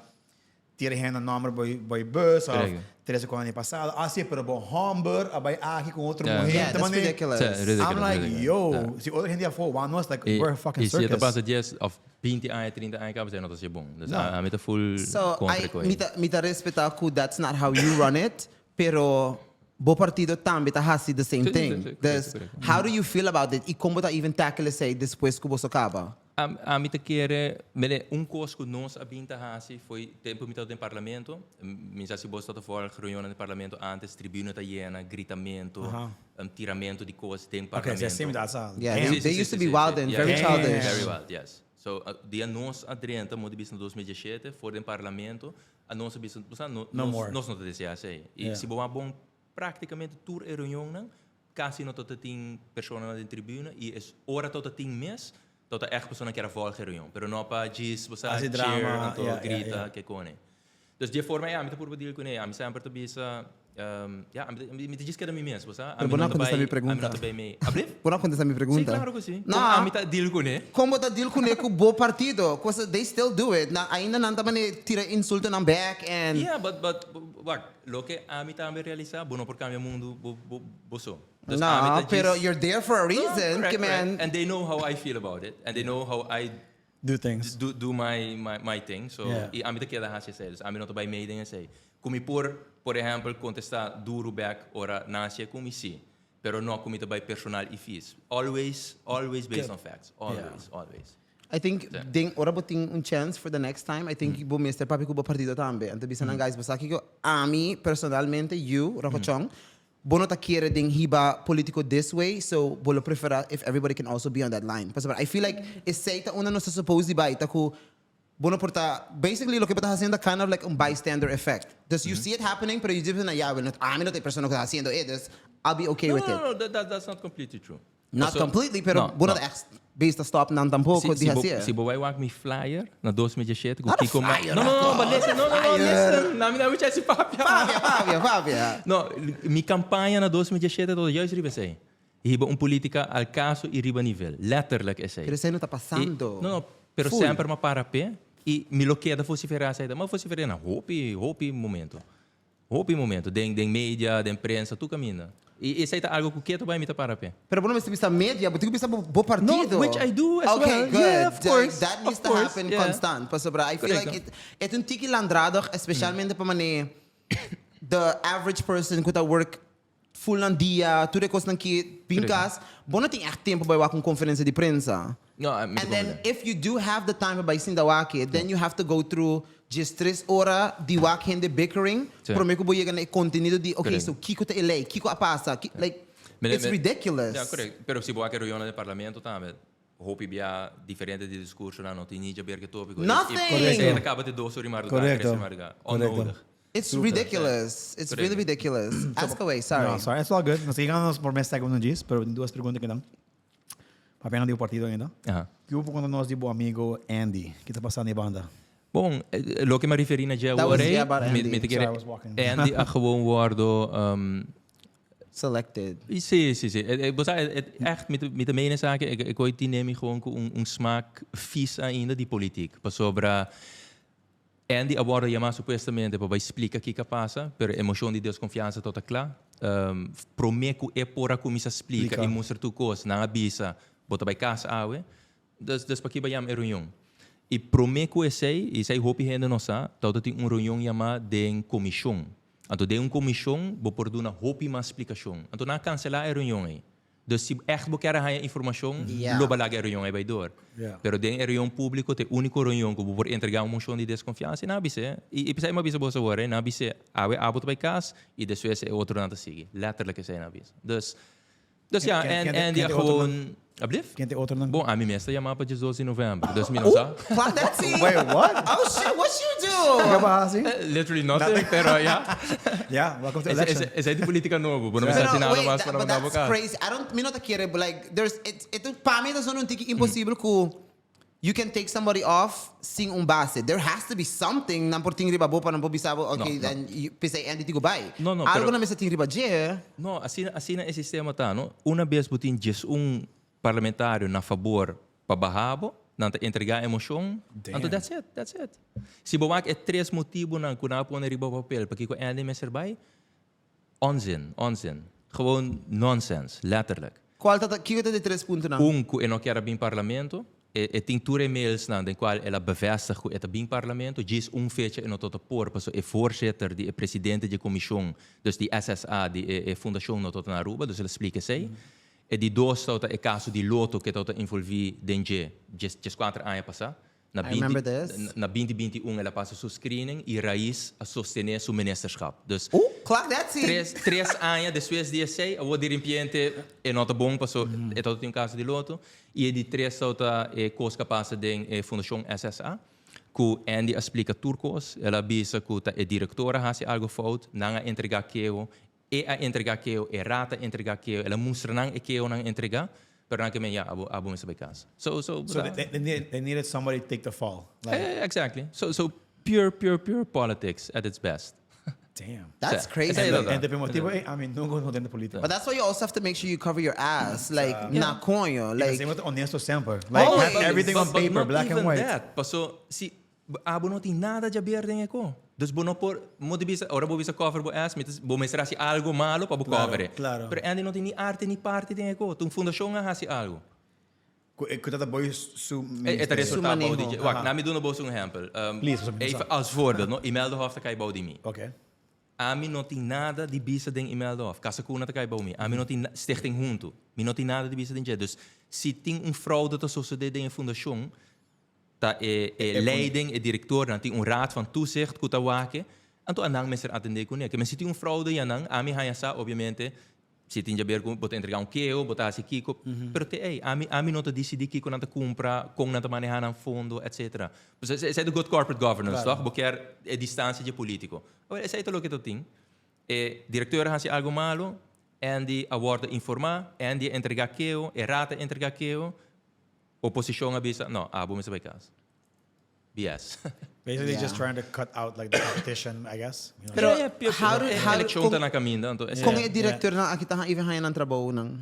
Tira hende nomber boy boy bus of Correcto. trece con aña pasado. Ah, sí, pero bo homber a bay aki con otro Yeah. mujer. Yeah, that's Mane- ridiculous. Sí, ridiculous, I'm like, ridiculous. yo, Yeah. si otro hende afo, why not? Like, E, we're a fucking e si circus. ta pasa 10 of 20 aña, 30 aña, caba, no ta bon. Dus No. ami ta full So, contra I, cu mi ta, mi ta respeta cu that's not how you run it, pero bo partido tambe ta haci the same Sí, sí, thing. sí, Dus, correcto, correcto. how do you feel about it? Y con bo ta even tackle esey despues cu boso caba? Ami ta kere, mire, un kos ku nos a bin ta hasi foi tempu mi tabata den parlamento, mi sa si bos tabata volg reunionnan den parlamento antes, tribuna ta yena, gritamento, tiramento di kos den Okay, parlamento. si así mi ta sa. Yeah, Damn. they used to be wild and very Yeah, childish. Very wild, yes. So, dia nos a drenta, mo di bisa na 2017, for den parlamento, a nos a bisa, bo sa, no, No nos, more. nos no ta desea esei. I Yeah. si bo wak bon, praktikamente tur e reunionnan, Casi no tabata tin personanan den tribuna y es ora tabata tin mes, tabata echt personanan kier a volg e reunion, pero no pa djis bo sa Haci cheer drama, anto yeah, yeah, grita yeah. ke cone. Dus di e forma ey ami ta purba deal cune, ami semper ta bisa, ya, ami ta djis keda mi mes, bo sa, Pero ami bo no no a ta contesta bay, mi ami pregunta. no ta bay mee. Ablief? Bo no a contesta mi Si, pregunta. claro cu si. No. Con ami ta deal cune? Con bo ta deal cune cu bo partido? Cos they still do it. Na ainda nan ta mane tira insultonan back and. Yeah, but, but, wak, Loke ami tambe realisa, bo no por cambia mundo bo bo bo so. Dus ami No, ta djis- pero you're there for a No, reason, correct, ke man. correct. And they know how I feel about it. And they know how I Do things. do, do my, my, my thing. So, Yeah. y ami ta keda haci esey. Dus ami no ta bay mee den esey. Cu mi por, por ehempel, contesta duro bek ora nan haci cu mi, si. Pero no cu mi ta bay personal y vies. Always, always based on facts. Always, always. I think den ora bo tin un chance for the next time, I think bo mester papia ku bo partido tambe. Anto bisa nan guys, bo sa kiko ami personalmente, you, Rocco Chong, bo no ta kere den hiba politico this way, so bo lo prefera if everybody can also be on that line. Pasobra I feel like esey ta unda nos ta suppose di bay, ta ku bo no por ta, basically loke bo ta haciendo ta kind of like un bystander effect. Dus you see it happening, pero you just na, ya, bueno, ami no ta e persona ku ta haciendo e, dus I'll be okay No, with no, it. no, that, that, that's not completely true. Not Paso- completely, pero No, bo no no. ta echt bezig ta stop nan tampoco Si, di si bo, haci e. si bo bay wak mi flyer na 2017 cu Not a Kiko Ma- flyer, No, no, no, Rocco. but listen, no, no, no, Flyer. listen. Na mi na mi chasi papia. Papia, papia, papia. No, mi campaña na 2017 tabata juist riba esey. Hiba un politica al caso y riba nivel. Letterlijk esey. Pero esey no ta pasando. Y, no, no, pero Full. semper mi a para pe y mi lo keda vocifera esey. Mi a vocifera na hopi, hopi momento. Hopi momento, den den media, den prensa, tur caminda. Y esey ta algo cu keto bay mi ta para p'e. Pero bo no mester bisa media, bo tin cu bisa bo bo partido. No, which I do as Okay, well. good. Yeah, of course, That needs of to course, happen yeah. constant. Pasobra I feel like Correcto. it, e ta un tiki landradig, especialmente pa mane the average person cu ta work full nan dia, tur e cosnan ki bin Correcto. cas, bo no tin echt tempo pa bay wak un conferencia di prensa. No, mi ta And then comprende. if you do have the time pa bay sinta wak e, then you have to go through djes tres ora di wak hende bickering Sí. prome ku bo yega na e contenido di, okay, Correcto. so kiko ta e ley, kiko a pasa, ki, like, Mira, it's mira, ridiculous. Ja, correct. Pero si bo wak e reunionnan den parlamento tambe, hopi bia diferente di discursonan, no tin ni djaber ke topico. Nothing! I esei ta caba te dos ora y marduga, tres Correcto. ora y marduga. Correcto. Onnodig. It's ridiculous. It's really ridiculous. Ask away, sorry. No, sorry, it's all good. Nos ta yegando nos prome segmento djis, pero tin duas pregunta kinan. Papia nan di bo partido ainda. Aha. Kico bo por conta nos di bo amigo Andy? Ki ta pasa na e banda? Bon, loke mi a referi na dje That was awor ei, yeah about mi Andy. mi ta kere Sorry, I was walking. Andy a gewoon wordo Selected. Sí, sí, sí. Bo sa, echt, mi ta mi ta meen esaki, ik ik hoor tin mi gewoon ku un un smaak vies ainda di politiek. Pasobra Andy a wordo yama supuestamente pa bai splika kiko a pasa, pero e mocion di desconfiansa tabata kla. Prome ku e por a kuminsa splika Splika. i mustra tur kos, nan a bisa, bo ta bai kas awe. Dus, dus paki bai yama e reunion. I prome ku esei, i esei hopi hende no sa, tabata tin un reunion yama den komishon. Anto den un komishon bo por duna hopi mas splikashon. Anto nan a kanselá e reunion ei. Dus si ègt bo kier a haña informashon, lo bo a laga e reunion ei bai dor. Pero den e reunion públiko ta e úniko reunion ku bo por entregá un moshon di deskonfiansa i nan a bis'é. I p'esei mi a bisa boso awor, nan a bis'é, awe abo ta bai kas i despues e otronan ta sigui. Lèterlik esei nan a bisa. Dus, Dus ja, en, en die gewoon... Alblief? Ken te otronan? Bon, ami mes ta yama pa diesdos di november, dus mi no sa. Clock that tea. Wait, what? Oh shit, what you do? Kiko ba hasi? Literally nothing, pero ja. Ja, welcome to election. Esei di politica nobo, bo no mester Pero hasi nada wait, mas that, para but manda bo that's cas. crazy. I don't, mi no ta kere, but like, there's, it, it, pa mi ta zona un tiki imposible ku You can take somebody off sin un base. There has to be something nan por tin riba bo pa nan por bisa bo, okay, No, no. then you, p'esei Andy tin ku bai. No, no, Algo pero- nan mester tin riba dje. No, asina, asina e sistema ta, no? Una bes bo tin djes un parlamentario na fabor pa baha bo, Nan ta entrega e mocion. Anto that's it, that's it. Si bo wak e tres motibonan cu nan a pone riba papel pakico Andy mester bay, onzin, onzin. Gewoon nonsense, letterlijk. Cual ta ta, kico ta di tres puntonan? Un, cu e no kier a bin parlamento. E e tin tur e mailsnan den cual el a bevestig cu e ta bin parlamento. Djis un fecha e no tota por pasobra e voorzitter di e presidente di e comision, dus di SSA, di e e fundacion no tota na Aruba, dus el a splica esey. E di dos tabata e caso di Lotto cu e tabata envolvi den dje djes djescuater aña pasa. Na I remember this. Na 2021 el a pasa su screening y Raiz a sostene su ministerschap. Dus Oeh, clock that tea! tres tres aña despues di esey awor dirimpiente e no ta bon paso e tabata tin un caso di Lotto. Y e di tres tabata e cos cu a pasa den e fundacion SSA cu Andy a splica tur cos. El a bisa cu ta e director a haci algo fout, nan a entrega keho. E a entregá keo, e rat a entregá keo, el a mustra nan e keonan entregá, pero nan ke men, ya, abo, abo mester bai kas. So, so, So they, they, they, they needed somebody to take the fall. Like, Eh, exactly. So, so pure, pure, pure politics at its best. Damn. That's Sí. crazy. Esei ta ta. En te motibo, eh, ami nunca no den política. But that's why you also have to make sure you cover your ass. Like, na coño. Like, Like, siempre honesto semper. Like, Always. have everything on But- but paper, not black and even white. that. Paso, si, Abo no tin nada djaber den e ko. Dus bo no por, mo di bisa, ora bo bisa cover bo ass, mi ta, bo mester hasi algo malo pa bo cover e. Claro. Pero Andy no tin ni arte ni parti den e ko. Ta un fundashon a hasi algo. Ku e, ku ta ta boy su E, e ta ministerio. resulta Su bou di maneho. dje. Wak, na mi duna boso un ehempel. Please, pasobra mi no Even sa. als voorbeeld, no, Imelda Hof ta kai bou di mi. Oké. Ami no tin nada di bisa den Imelda Hof. Casa Cuna ta kai bou mi. Ami no tin na, Stichting Huntu. Mi no tin nada di bisa den dje. Dus si tin un fraude ta sosode den e fundashon, Ta e e leiding, e directornan tin un raad van toezicht cu ta wak-e, anto a nan mester atende cune. Ke men si tin un fraude ya nan, ami haña sa obviamente, si tin djaber cu bo ta entrega un keo, bo ta haci kico, pero te ey, ami ami no ta dicidi kico nan ta cumpra, con nan ta maneha nan fondo, etcetera. Pues esey ta good corporate governance, toch? Bo kier e distancia dje politico. Awel, esey ta loke ta tin. E directeur a haci algo malo, Andy a wordo informa, Andy a entrega keo, e raad a entrega keo, Oposicion a bisa, no, abo mester bai cas. BS. Basically Yeah. just trying to cut out like the competition, I guess. You know? Pero Yeah, yeah, how do, how do, Eleccion ta con, na caminda, anto con esei. e directornan aki ta even haña nan trabounan?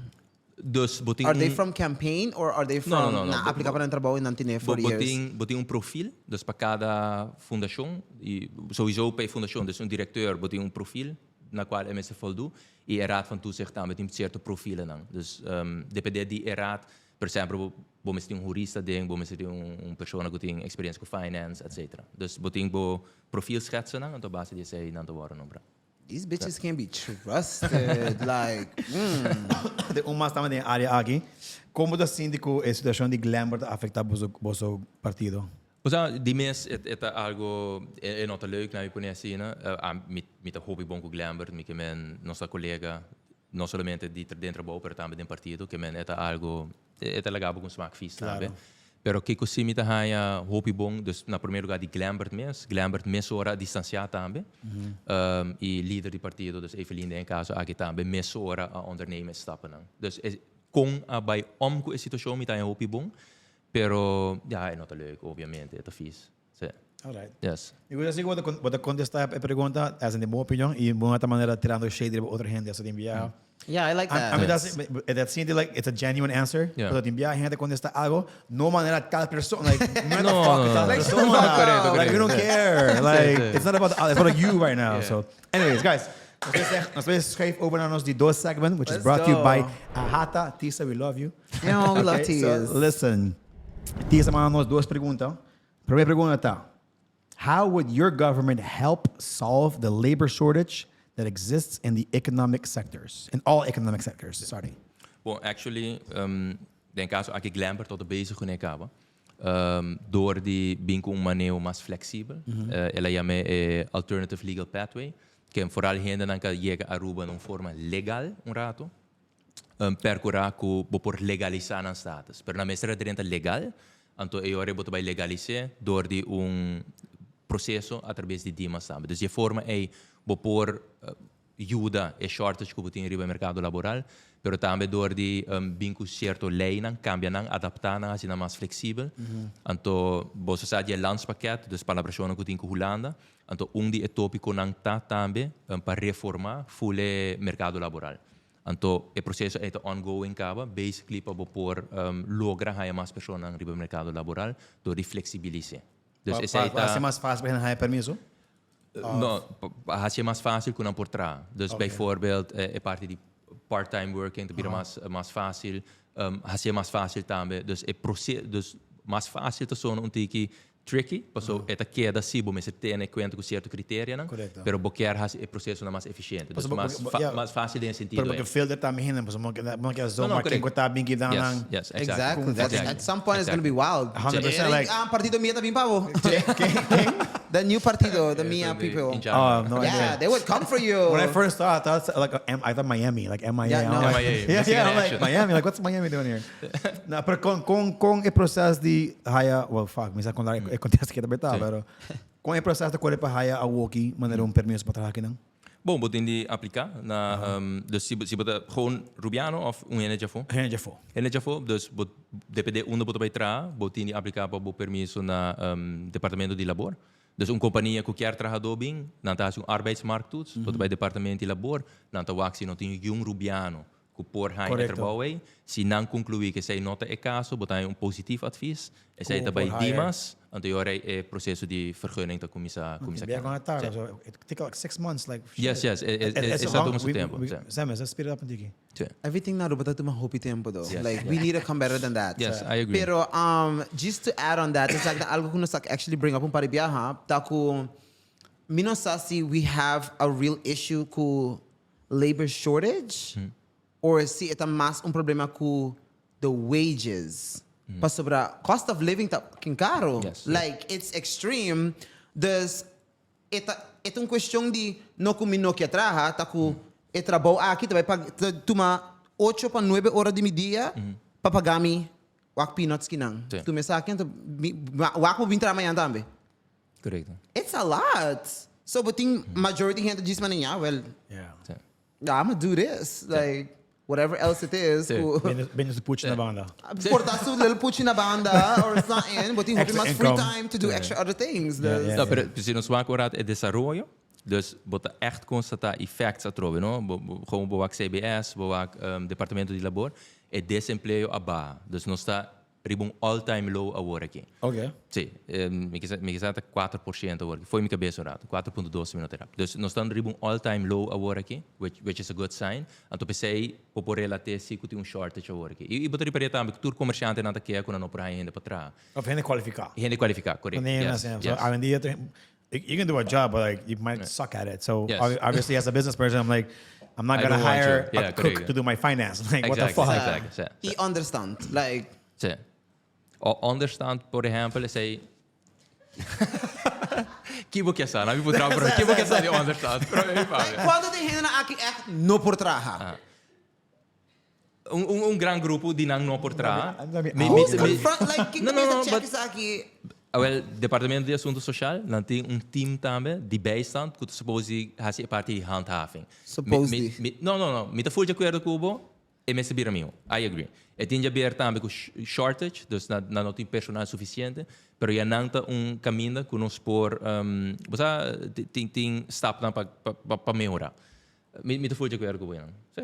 Dus bo tin Are they un from campaign or are they No, no, from no, no. nan Bo, aplica bo, pa nan trabou y nan tene bo, for bo years? tin, bo tin un profiel, dus pa cada fundacion, y sowieso pa e fundacion, dus un directeur, bo tin un profiel na cual e mester voldoen, y e raad van toezicht tambe tin cierto profielenan. Dus depende di e raad, Por ehempel, bo, bo mester tin un hurista den, bo mester tin un, un persona ku tin experiencia ku finance, etcetera. Dus bo tin bo profielschetsennan, anto a base di esei nan ta wòrdu nombrá. These bitches can't be trusted, like, mm. De un mas tamba den e área aki. Kon bo ta sinti ku e situashon di Glenbert ta afektá boso, boso partido? Osea, di mes e, e ta algo, e, e no ta leuk, laat mi pone asina. A, mi, mi ta hopi bon ku Glenbert, mi ke men nos ta kolega. No solamente di den trabou pero tambe den partido ke men e ta algo e ta laga bo ku un smaak vies tambe. Pero kiko si mi ta haña hopi bon dus na primer lugar di Glembert mes, Glembert mesora a distansia tambe y lider di partido dus Evelyn den e kaso aki tambe mesora a ondernemen e stappennan. Dus e kon a bai om ku e situashon mi ta haña hopi bon pero ya e no ta leuk obviamente e ta vies. Sí. Alright. Yes. Mi gusta así ku bo ta kontestá e pregunta as in di bo opinion i bo no ta manera tirando shade riba otro hende. Eso tin biaha. Yeah, I like that. I mean, that's, that sinti like it's a genuine answer. Yeah. Pero tin biaha hende kontestá algo no manera tal persona. Like, no, No, fuck no, tal no. persona. Correcto, Like, we correcto. don't care. Like, Sí, sí. it's not about the, it's about you right now. Yeah. So, anyways, guys. Nos ta schuif over naar ons di dos segment, which is Let's brought to you go. by Ahata. Tisa, we love you. Yeah, we love Okay, so Tiz. listen. Tisa manda nos dos pregunta. Prome pregunta ta, How would your government help solve the labor shortage that exists in the economic sectors? In all economic sectors, sorry. Bon, actually, den caso aki Glenbert tot bezig cu ne caba. Door di bin cu un maneo mas flexibel. El a yam'e e alternative legal pathway, ken vooral hendenan ka yega Aruba na un forma legal un rato. Percura cu bo por legalisa nan status. Pero nan mester a drenta legal, anto e ora bo ta bay legalis'é door di un proceso a traves di Dimas tambe. Dus di e forma ey bo por yuda e shortage cu bo tin riba e mercado laboral, pero tambe door di bin cu cierto leynan, cambia nan, adapta nan, haci nan mas flexibel. Anto bo sa sa di e landspakket, dus palabracionnan cu tin cu Hulanda, anto un di e topiconan ta tambe pa reforma full e mercado laboral. Anto e proceso ei ta ongoing caba, basically pa bo por logra haya mas personanan riba e mercado laboral door di flexibilise. Dus esei ta. Pa haci mas facil pa hende haya permiso? No, pa haci mas facil cu nan por traha. Dus bijvoorbeeld e parti di part-time working ta bira mas mas facil, haci mas facil tambe. Dus e proce, dus mas facil ta sona un tiki tricky, paso e ta keda si bo mester tene cuenta cu cierto criterianan, pero bo kier haci e procesonan mas eficiente. Dus mas mas facil den e sentido ei. Pero bo ke filter tambe hende, pasobra bo no ke zomaar ken cu ta bin keda nan. Yes, yes, exactly. Exactly. At some point it's gonna be wild. 100% like. Ah, partido mia ta bin pa bo. Ken? Ken? The new partido, the mia people. Oh, no idea. Yeah, they would come for you. When I first saw it, I thought like I thought Miami, like MIA. Yeah, no. MIA, Yeah, yeah, I'm like Miami, like what's Miami doing here? No, pero con con con e proces di haya, well fuck, mi sa con e contesta ki ta beta, pero con e proces ta kore pa haya awoki manera un permiso pa traha akinan? Bon, bo tin di aplica na, dus si bo si bo ta gewoon Rubiano of un hende djafó? Hende djafó. Hende djafó, dus bo depende unda bo ta bay traha, bo tin di aplica pa bo permiso na Departamento di Labor. Dus un compania cu kier trahador bin, nan ta haci un arbeidsmarkttoets, bo ta bay Departamento di Labor, nan ta wak si no tin yun Rubiano ku por haña e trabou ei. Si nan konkluí ku esei no ta e kaso, bo ta haña un positief advies. Esei ta bai Dimas, anto e ora ei e proseso di vergunning ta kuminsá kuminsá kaba. Yes, yes, e sa tuma su tempu. Si. Everything na Aruba ta tuma hopi tempu though. Like we need to come better than that. Yes, I agree. Pero just to add on that, esaki ta algo ku nos ta actually bring up un par di biaha, ta ku mi no sa si we have a real issue ku labor shortage or si e ta mas un problema cu the wages pasobra cost of living ta kin caro like it's extreme dus e ta e ta un cuestion di no cu mi no kier traha ta cu e trabou aki ta bay paga ta tuma ocho pa nuebe ora di mi dia pa paga mi wak peanuts kinan tuma esaki anto mi wak bo bin traha mañana tambe. Correcto. It's a lot. So bo tin majority hende djis mane ya, well, Yeah. Sí. I'ma do this. Like, whatever else it is. Sí. Ku Bende, bende su puchi na banda. Por ta su little puchi na banda or something. Bo tin hopi Extra mas free income. time to do extra other things. Yeah, Dus. yeah. No, pero si nos wak ora e desaroyo, dus bo ta echt constata effects atrobe, no? Bo, bo, gewoon bo wak CBS, bo wak Departamento di Labor, e desempleo a baha. Dus nos ta Riba un all time low awor aki. Ok. Sí, mi kisa mi kisa ta 4% awor aki. Foi mi cabeza un rato, 4.2 si mi no ta erá. Dus nos ta riba un all time low awor aki, which which is a good sign. Anto p'esei bo por relat'é si ku tin un shortage awor aki. I i bo ta ripar'é tambe ku tur komershantenan ta kea ku nan no por haña hende pa traha. Of hende kualifiká. Hende kualifiká, korekto. Yes, yes. Awendia you can do a job, but like you might suck at it. So Yes. obviously, as a business person, I'm like, I'm not I gonna don't want hire you. Yeah, a cook correct. to do my finance. Like, what the Exactly, fuck? exactly. Sí, I sí. onderstand. Like, Sí. O onderstand, por ehempel, esei Ki bo ke sa? Na mi por traha, pero ki bo ke sa di onderstand? Pero ei, like, Fabio. cuanto tin hendenan aki echt no por traha? Un, un, un gran grupo di nan no por traha. Mi- Mi- Who's mi- mi- confront, like, kin No, no, ta no, check but- esaki? Awel, Departamento di Asunto Social, nan tin un team tambe di bijstand ku ta supposed hasi e parti di handhaving. Supposedly. Mi, mi, no, no, no. Mi ta full di akuerdo ku bo, e mester bira miho. I agree. E tin djaber tambe ku shortage, dus nan, nan no tin personal sufisiente, pero ya nan ta un kaminda ku nos por, bo sa, tin, tin stapnan pa, pa, pa mehora. Mi, mi ta full di acuerdo cu bo, Jan. Sí.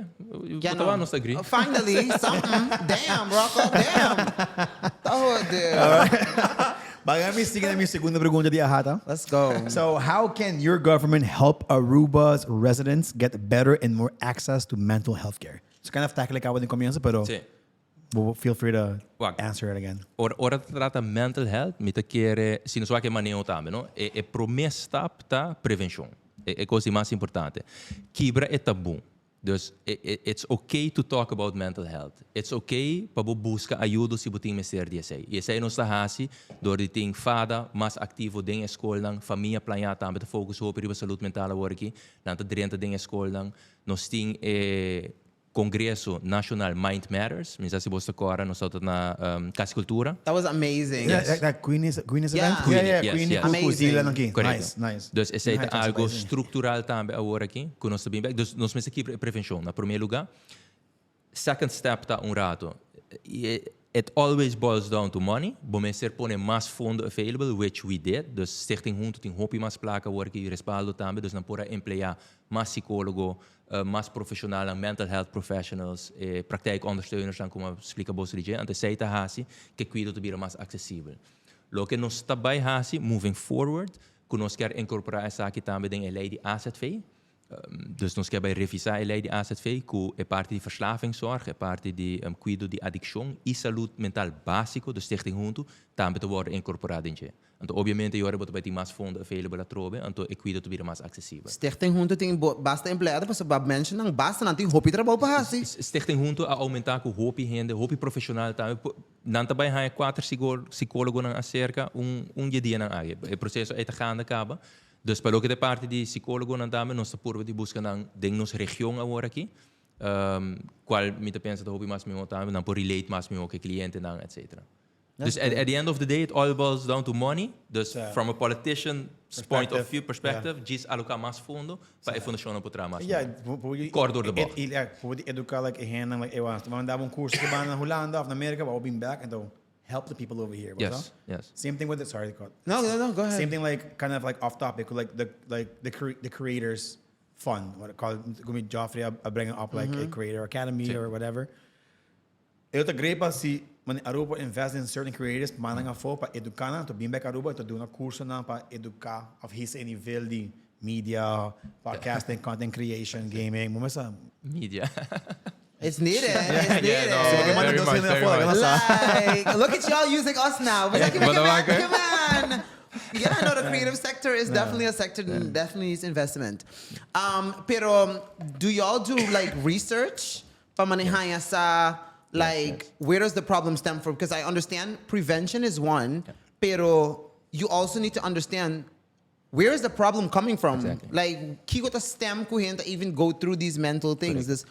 Ja, Bo ta no. wou nos ta agree. Finally, something. Damn, Rocco, damn. Ta jode. Baga mi sigui na mi segundo pregunta di Ahata. Let's go. So, how can your government help Aruba's residents get better and more access to mental health care? So, kind of tackle cabo den comienzo, pero Sí. bo feel free to Wak. answer it again. Ora, ora ta trata mental health, mi ta kere, si nos wak e maneho tambe, no? E, e prome stap ta prevencion. E, e cos di mas importante. Kibra e taboe. Dus e, e, it's okay to talk about mental health. It's okay pa bo busca ayudo si bo tin mester di esey. Y esey nos ta haci door di tin fada mas activo den e scolnan, famia plaña tambe ta focus hopi riba salud mental awor aki. Nan ta drenta den e scolnan. Nos tin e Congreso Nacional Mind Matters, mi sa si bos ta cora, nos ta na Cas Cultura. That was amazing. Yeah, that, that Queenie's, Queenie's Yeah. event? Yeah, yeah, Queenie, yes, Queenie yes. cu Amazing. Zila nan aki. Correcto. Nice, nice. Dus esey ta Nice, algo amazing. structural tambe awor aki, cu nos ta bin bek. Dus nos mester kibra e prevencion na prome lugar. Second step ta un rato. E It always boils down to money. Bo mester pone mas fondo available, which we did. Dus Stichting Hunto tin hopi mas placa awor ki respaldo tambe, dus nan por a emplea mas psicologo, mas profesionalnan, mental health professionals, e praktijkondersteunersnan como a splica boso di dje. Anto esey ta haci cu e cuido ta bira mas accesibel. Loke nos ta bay haci moving forward, cu nos kier incorpora esaki tambe den e ley di AZV. Dus nos kier bai revisá e lei di AZV ku e parti di verslavingszorg, e parti di kuido di adikshon i salud mental básiko, dus Stichting Huntu, tambe ta wòrdu inkorporá den dje. Anto obviamente e ora bo ta bai tin mas fondo available atrobe, anto e kuido ta bira mas aksesibel. Stichting Huntu tin basta empleado pasobra bo a menshona nan basta, nan tin hopi trabou pa hasi. Stichting Huntu a oumentá ku hopi hende, hopi profeshonal tambe. Nan ta bai haña kuater sikólogonan aserka un un di e dianan aki. E proseso ei ta ganda kaba. Dus pa loke ta e parti di psicologonan tambe nos ta purba di busca nan den nos region awor aki, cual mi ta pensa ta hopi mas miho tambe, nan por relate mas miho cu e clientenan etcetera. Dus at the end of the day it all boils down to money, dus from a politician's point of view, perspective, djis aloca mas fondo pa e fundacionnan por traha mas miho. Kort door de bocht. Por di educa like e hendenan like ewa, bo a daba un curso cu banda na Hulanda of na Merca, bo a bin back enton help the people over here. Yes, yes. Same thing with the sorry to cut. No, no, no, go ahead. Same thing like kind of like off topic, like the like the cre the creators fund, what it called gumi Joffrey a, a bring up like mm -hmm. a creator academy sí. or whatever. Eu te grepa si man Aruba invest in certain creators, mandan afo pa educar na, to bim back Aruba, to doen een curso na pa educar of hisa e nivel di media, podcasting, content creation, gaming. Momesa media. It's needed. It's needed. Yeah, no, very much, very much. Like, look at y'all using us now. But like, come on, come on. Yeah, no, the creative sector is definitely a sector that definitely needs investment. Pero do y'all do like research pa maneha sa like where does the problem stem from? Because I understand prevention is one, pero you also need to understand Where is the problem coming from? Exactly. Like, kiko ta stem ku hende ta even go through these mental things? Dus,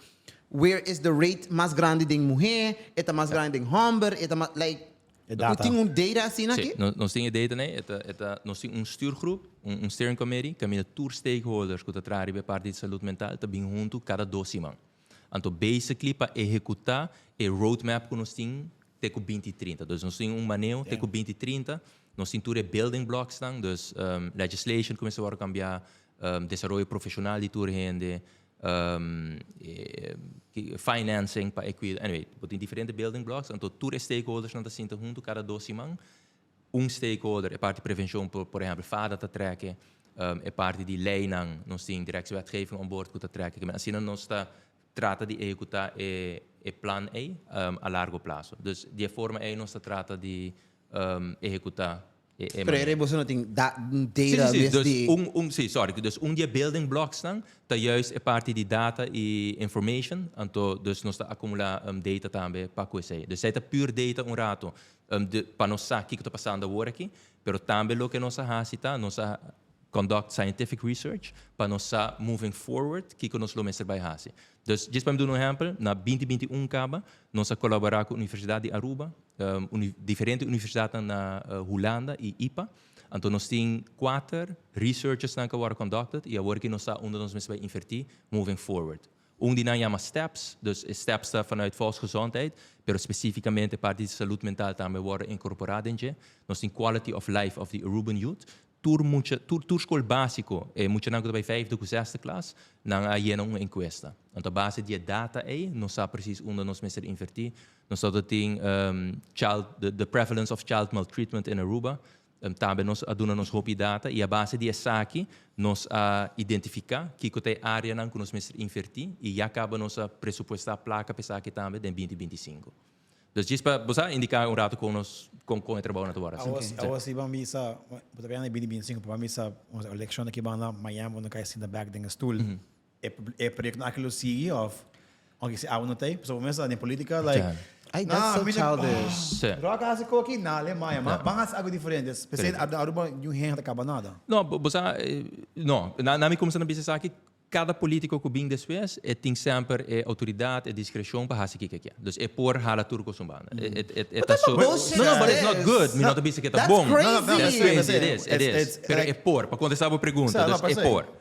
where is the rate mas grandi den muhé? E ta mas grandi den hòmber? E ta mas, like, E data. Ku tin un data asina Sí, aki? no, nos tin e data nei. E ta, e ta, nos tin un stuurgroep, un, un steering committee, kaminda tur stakeholders ku ta traha riba e parti di salud mental ta bin huntu kada dos siman. Anto basically pa ehekutá e roadmap ku nos tin te ku binti trinta. Dus nos tin un maneo te ku binti trinta, nos tin tur e building blocksnan, dus legislation ku mester wòrdu kambiá, desaroyo profeshonal di tur hende, financing pa e kuido. Anyway, bo tin diferente building blocks, anto tur e stakeholdersnan ta sinta huntu kada dos siman. Un stakeholder, e parti prevenshon por por ehèmpel fada ta trèk'e, e parti di leinan nos tin directiewetgeving on board ku ta trèk'e. Asina nos ta trata di ehekutá e e plan ei a largo plaso. Dus di e forma ei nos ta trata di ehekutá e e Pero manera. boso no tin da Sí, data sí, sí. mes Dus di. un un sí, sorry. Dus un di e building blocksnan ta juist e parti di data i information. Anto dus nos ta akumulá data tambe pa ku esei. Dus esei ta pur data un rato de pa nos sa kiko ta pasando awor aki, pero tambe loke nos a hasi ta nos a conduct scientific research pa nos sa moving forward kiko nos lo mester bai hasi. Dus djis pa mi duna un ehempel, na binti binti un kaba nos a kolabora ku Universidad di Aruba, diferente universidadnan na Hulanda i ipa, anto nos tin kuater researchesnan ku a wòrdu conducted i awor aki nos sa unda nos mester bai inverti moving forward. Un di nan yama STEPS, dus e STEPS ta vanuit volksgezondheid, pero specificamente parti di salud mental tambe wordo incorpora den dje. Nos tin Quality of Life of the Aruban Youth. Tur mucha, tur, tur skol basico, e muchanan cu ta bay vijfde cu zesde klas, nan a yena un encuesta. Anto a base di e data ey, nos sa precies unda nos mester inverti. Nos ta tin child, the prevalence of child maltreatment in Aruba. Tambe nos a duna nos hopi data i a base di esaki nos a identifiká kiko ta e áreanan ku nos mester invertí i ya kaba nos a presupuestá plaka pa esaki tambe den binti binti i sinku. Dus djis pa bo sa indiká un ratu kon nos kon kon e trabounan ta wòrdu hasi. Awo si ban bisa, bo ta bia na binti binti i sinku, pero ban bisa un elekshon aki banda mañana bo no kai sinta bèk den e stul. E proyectonan aki lo sigui of aunke si awe no ta ey? Pasobra bo mester den politica like Ay, that's so childish. Sí. Rock a hasi koki na Alemania, ma ban hasi algo diferente. P'esei na Aruba niun hende ta kaba nada. No, bo sa, no. Na mi kumsa na bisa esaki, kada politico ku bin despues e tin semper e autoridad, e discrecion pa hasi kiko e kier. Dus e por hala tur kos un banda. E ta so. Bullshit No, no, but it's not is. good. Mi no ta bisa ku e ta That's bon. crazy. That's crazy, it is, it is. Pero e por, pa kontestá bo pregunta, dus e por.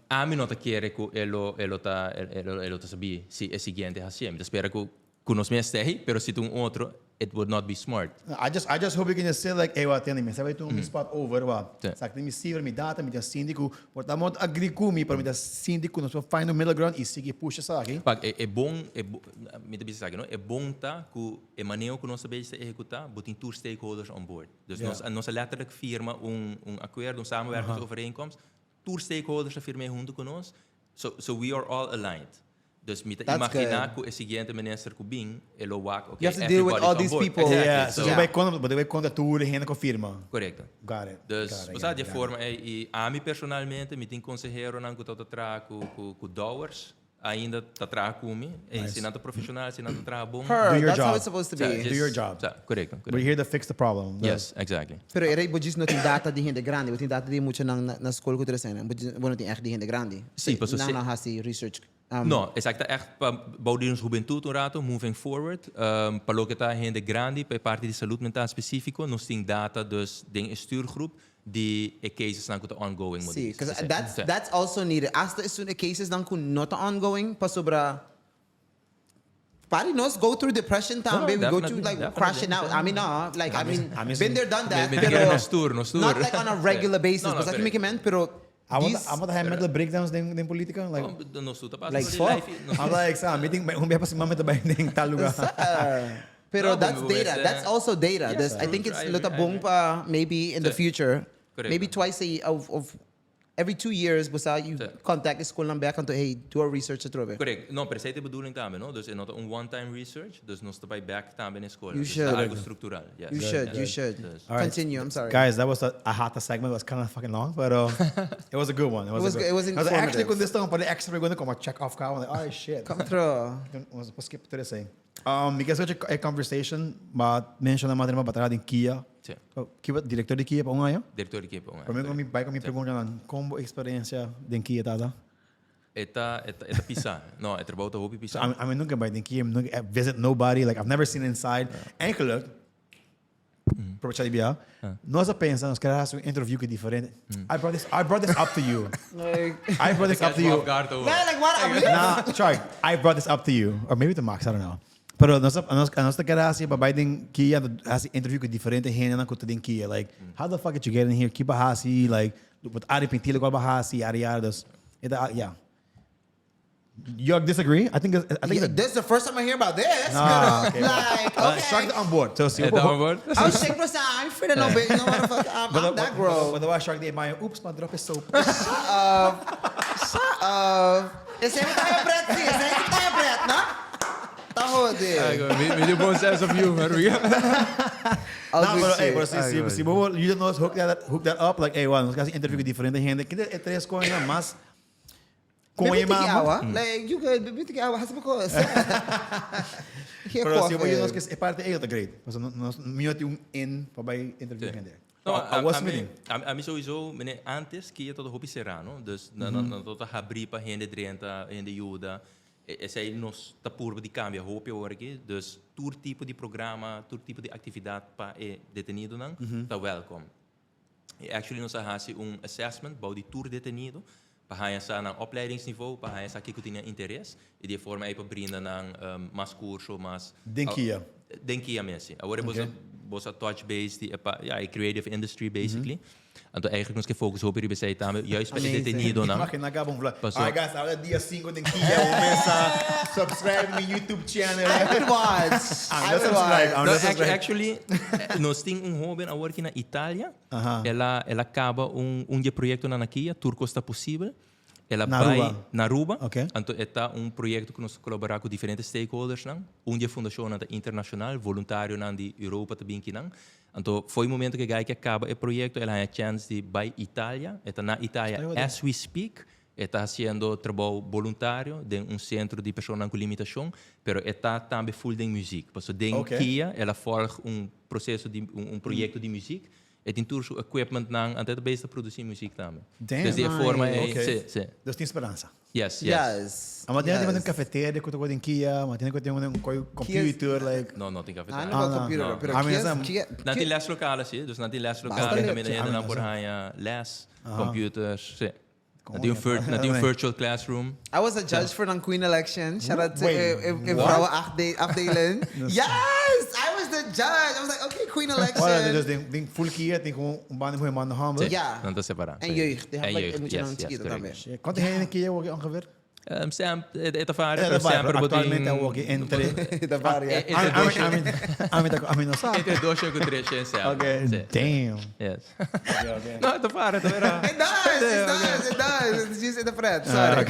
Ami no ta kere ku e lo e lo ta e lo ta sabí si e siguiente hasié. Mi ta spera ku Ku nos mester ei, pero si ta un otro, it would not be smart. I just hope you can just say like, hey, wat tende, mi sa bay tuma mi spot over, wa. Sa tin mi cifra, mi data, mi ta sinti ku, por ta mot agree ku mi, pero mi ta sinti ku nos por find un middle ground i sigui push esaki. Pak, e e bon, e bo, mi ta bisa esaki, no? E bon ta ku e maneho ku nos ta bezig ta ehekutá, bo tin tur stakeholders on board. Dus nos a nos a letterlijk firma un un akuerdo, un samenwerkingsovereenkomst, tur stakeholders a firm'é huntu ku nos, so we are all aligned. Dus mi ta That's imagina good. ku e siguiente minister ku bin, e lo wak, ok, You have to deal with everybody's all on these board. people. Exactly. Yeah, so So, bo bay kontra, bo bay kontra tur e hende ku firma. Korekto. Got it. Dus, got it, bo got sa, it, di got it. forma ei, i ami personalmente, mi tin konseheronan ku ta ta traha ku, ku, ku Dowers, ainda ta traha ku mi. E si nan ta profeshonal, si nan ta traha bon. Her, Do your that's how job. it's supposed to Sa, be. just- Do your job. Sa, korekto, We're korekto. here to fix the problem. Yes, exactly. Pero era bo djis no tin data di hende grandi, bo tin data di muchanan na, na skol ku ta esena. Bo djis- bo no tin ègt di hende grandi. Sí, paso Nan si- nan hasi research. No, esaki ta echt pa bou di nos hubentud un rato, moving forward. Pa loke ta hende grandi, pa e parti di salud mental specifico, nos tin data dus den e stuurgroep di e casesnan cu ta ongoing. Sí, Modis. 'cause Sí. that's also needed. Hasta esun e casesnan cu no ta ongoing, pasobra pari nos go through depression tambe, No, we go through definitely, like definitely. crashing out. I mean, no, like, I mean, I mean, been there, done that. Me- me pero nos tour, nos tour. Not like on a regular basis, No, no, but like, correct. me man, pero these Amo ta haya mental breakdowns den politica? Like, No, nos tur ta pasa Like, por di fuck. life, nos I'm like, sa, meeting, un biaha pa siman mi ta bai den tal lugar. Pero No, that's bo- data. bo- That's also data. Yes, This, I true, think true. it's I lo ta agree, I bon agree. pa maybe in the Sí. future. Correcto. Maybe twice a of every 2 years, bosa you Sí. contact e skolnan back anto hey, do a research atrobe. Correct. No, pero esey ta e bedoeling tambe, no? Dus e no ta un one-time research, dus nos ta bay back tambe na school. You Dus should. ta algo structural. Yes. You should, you Yes. should. Dus. All right. Continue, I'm sorry. Guys, that was a hot segment. It was kind of fucking long, but it was a good one. It was, It was a good. good. It was I was actually informative. con this pa e extra pregunta como check off ka. I'm like, oh shit. Come through. Nos por skip tur esey. Mi ke scucha e conversation, ma menciona mas pa traha den Kia. Sí. Oh, Kia, director di Kia pa un aña? Director di Kia pa un aña. Prome cu mi bay cu mi preguntanan, con bo experiencia den Kia tata? E ta pisa. No, e trabou ta hopi pisa. So, I mean, nunca bay den Kia, nunca visit nobody, like I've never seen inside. Eigenlijk, probecha di bia, nos a pensa, nos kier haci un interview cu diferente. I brought this up to you. Like, I brought this up to you. man, like what? I'm Nah, sorry, I brought this up to you. Or maybe to Max, I don't know. Pero nos ta kier haci pa bay den Kia, haci interview cu diferente hendenan cu ta den Kia. Like, how the fuck did you get in here? Ki bo a haci, like, bo a arepenti loke bo a haci, yada yada. Dus, yeah. You disagree? I think Yeah, it's a, this is the first time I hear about this. Ah, okay. Like, okay. Shark on board. So, si, E ta on board? I was shaking myself. I'm free to know, bitch. No motherfucker. I'm that grown. But the Shark day, my oops, my drop is soap. Shut up. Esey ta e pret, si. Esey ta e pret, no? Ta jode. Mi tin bon sense of humor. No, pero, hey, pero si bo you don't know hook that up, like, hey, well, nos ta interview cu diferente hende. Kende e tres cosnan mas con Maybe e tiki mama. awa. Like, you could, maybe tiki awa. Hasi poco. Here Pero si bo coffee. nos cu e parti ey ta great. Paso nos mi tin un in pa bay interview hende. No, I was a, meeting. ami sowieso, meneer, antes cu ta hopi sera, no? Dus na ta habri pa hende drenta, hende yuda. Esey nos ta purba di cambia hopi awor aki. Dus tur tipo di programa, tur tipo di actividad pa e detenidonan, ta welcome. E actually nos a hasi un assessment bou di tur detenido, pa haya sa nan opleidingsniveau, pa haya sa kico tin interes, y di forma ey pa brinda nan mas curso, mas Den Kia. Den Kia mes. Awor bo a touch base di epa, ja, e creative industry basically. Anto eigenlijk nos ke focus hopi riba esey tambe, juist pa e Amazing. detenidonan. Imagina caba un vlog. Paso. Alright guys, awor dia 5 den Kia, cuminsa subscribe my YouTube channel. I would watch. I'm I not would subscribe. watch. I'm No, not subscribe. actually, nos tin un hoben awor aki na Italia. El a caba un di proyectonan na Kia, Tur Cos Ta Posibel. El a Na bay Aruba? na Aruba. Ok. Anto, ta un proyecto cu nos ta colabora cu diferente stakeholders nan. Un di fundacion internacional, voluntarionan di Europa tambe aki nan. Anto, for di momento cu e guy a caba e proyecto, el a haya chance di bay Italia. E ta na Italia as we speak. E ta haciendo trabou voluntario den un centro di persona cu limitacion, pero e ta tambe full den muziek. Paso den Kia, el a volg un proceso di un proyecto di muziek. E tin tur su equipment nan, anto e ta produci muziek tambe. Damn. Dus di forma e, si. Dus tin speransa. Yes. Yes. Maar tin un cafeteria cu ta den Kia, maar tin un computer, like No, no tin Ah, cafeteria. no, Ah, no. computer, No. pero Ah, Kia, Kia, Nan tin les lokaal, si. Dus nan tin les lokaal, Basta tambe Ah, nan por mas haya les, computers, si. Nan tin un vir- nan tin un virtual classroom. I was a judge for nan Queen election. Shout out to Wait, e, e, e what? vrouwen afde- afdeling. Yes, I was the judge. I was like, okay, Queen election. Ora, dus den, den full kia, tin gewoon un banda muher, un banda homber. Sí, Ja. Nan ta separa. En jeugd. Die En hebben like, jeugd, moet je yes, dan yes, chiquito correct. tambe. Shit. Cuanto hende den kia awor ongeveer? Um, Sam, e ta varia, E pero ta varia, semper bo tin- actualmente awor entre... Ta varia. Entre dos Ami, ami, ami, ami no sa. Entre dos cu tres semper. Okay, Sí. damn. Yes. No, e ta varia, ta vera. It does, it does, it does. It's just in the fret, sorry.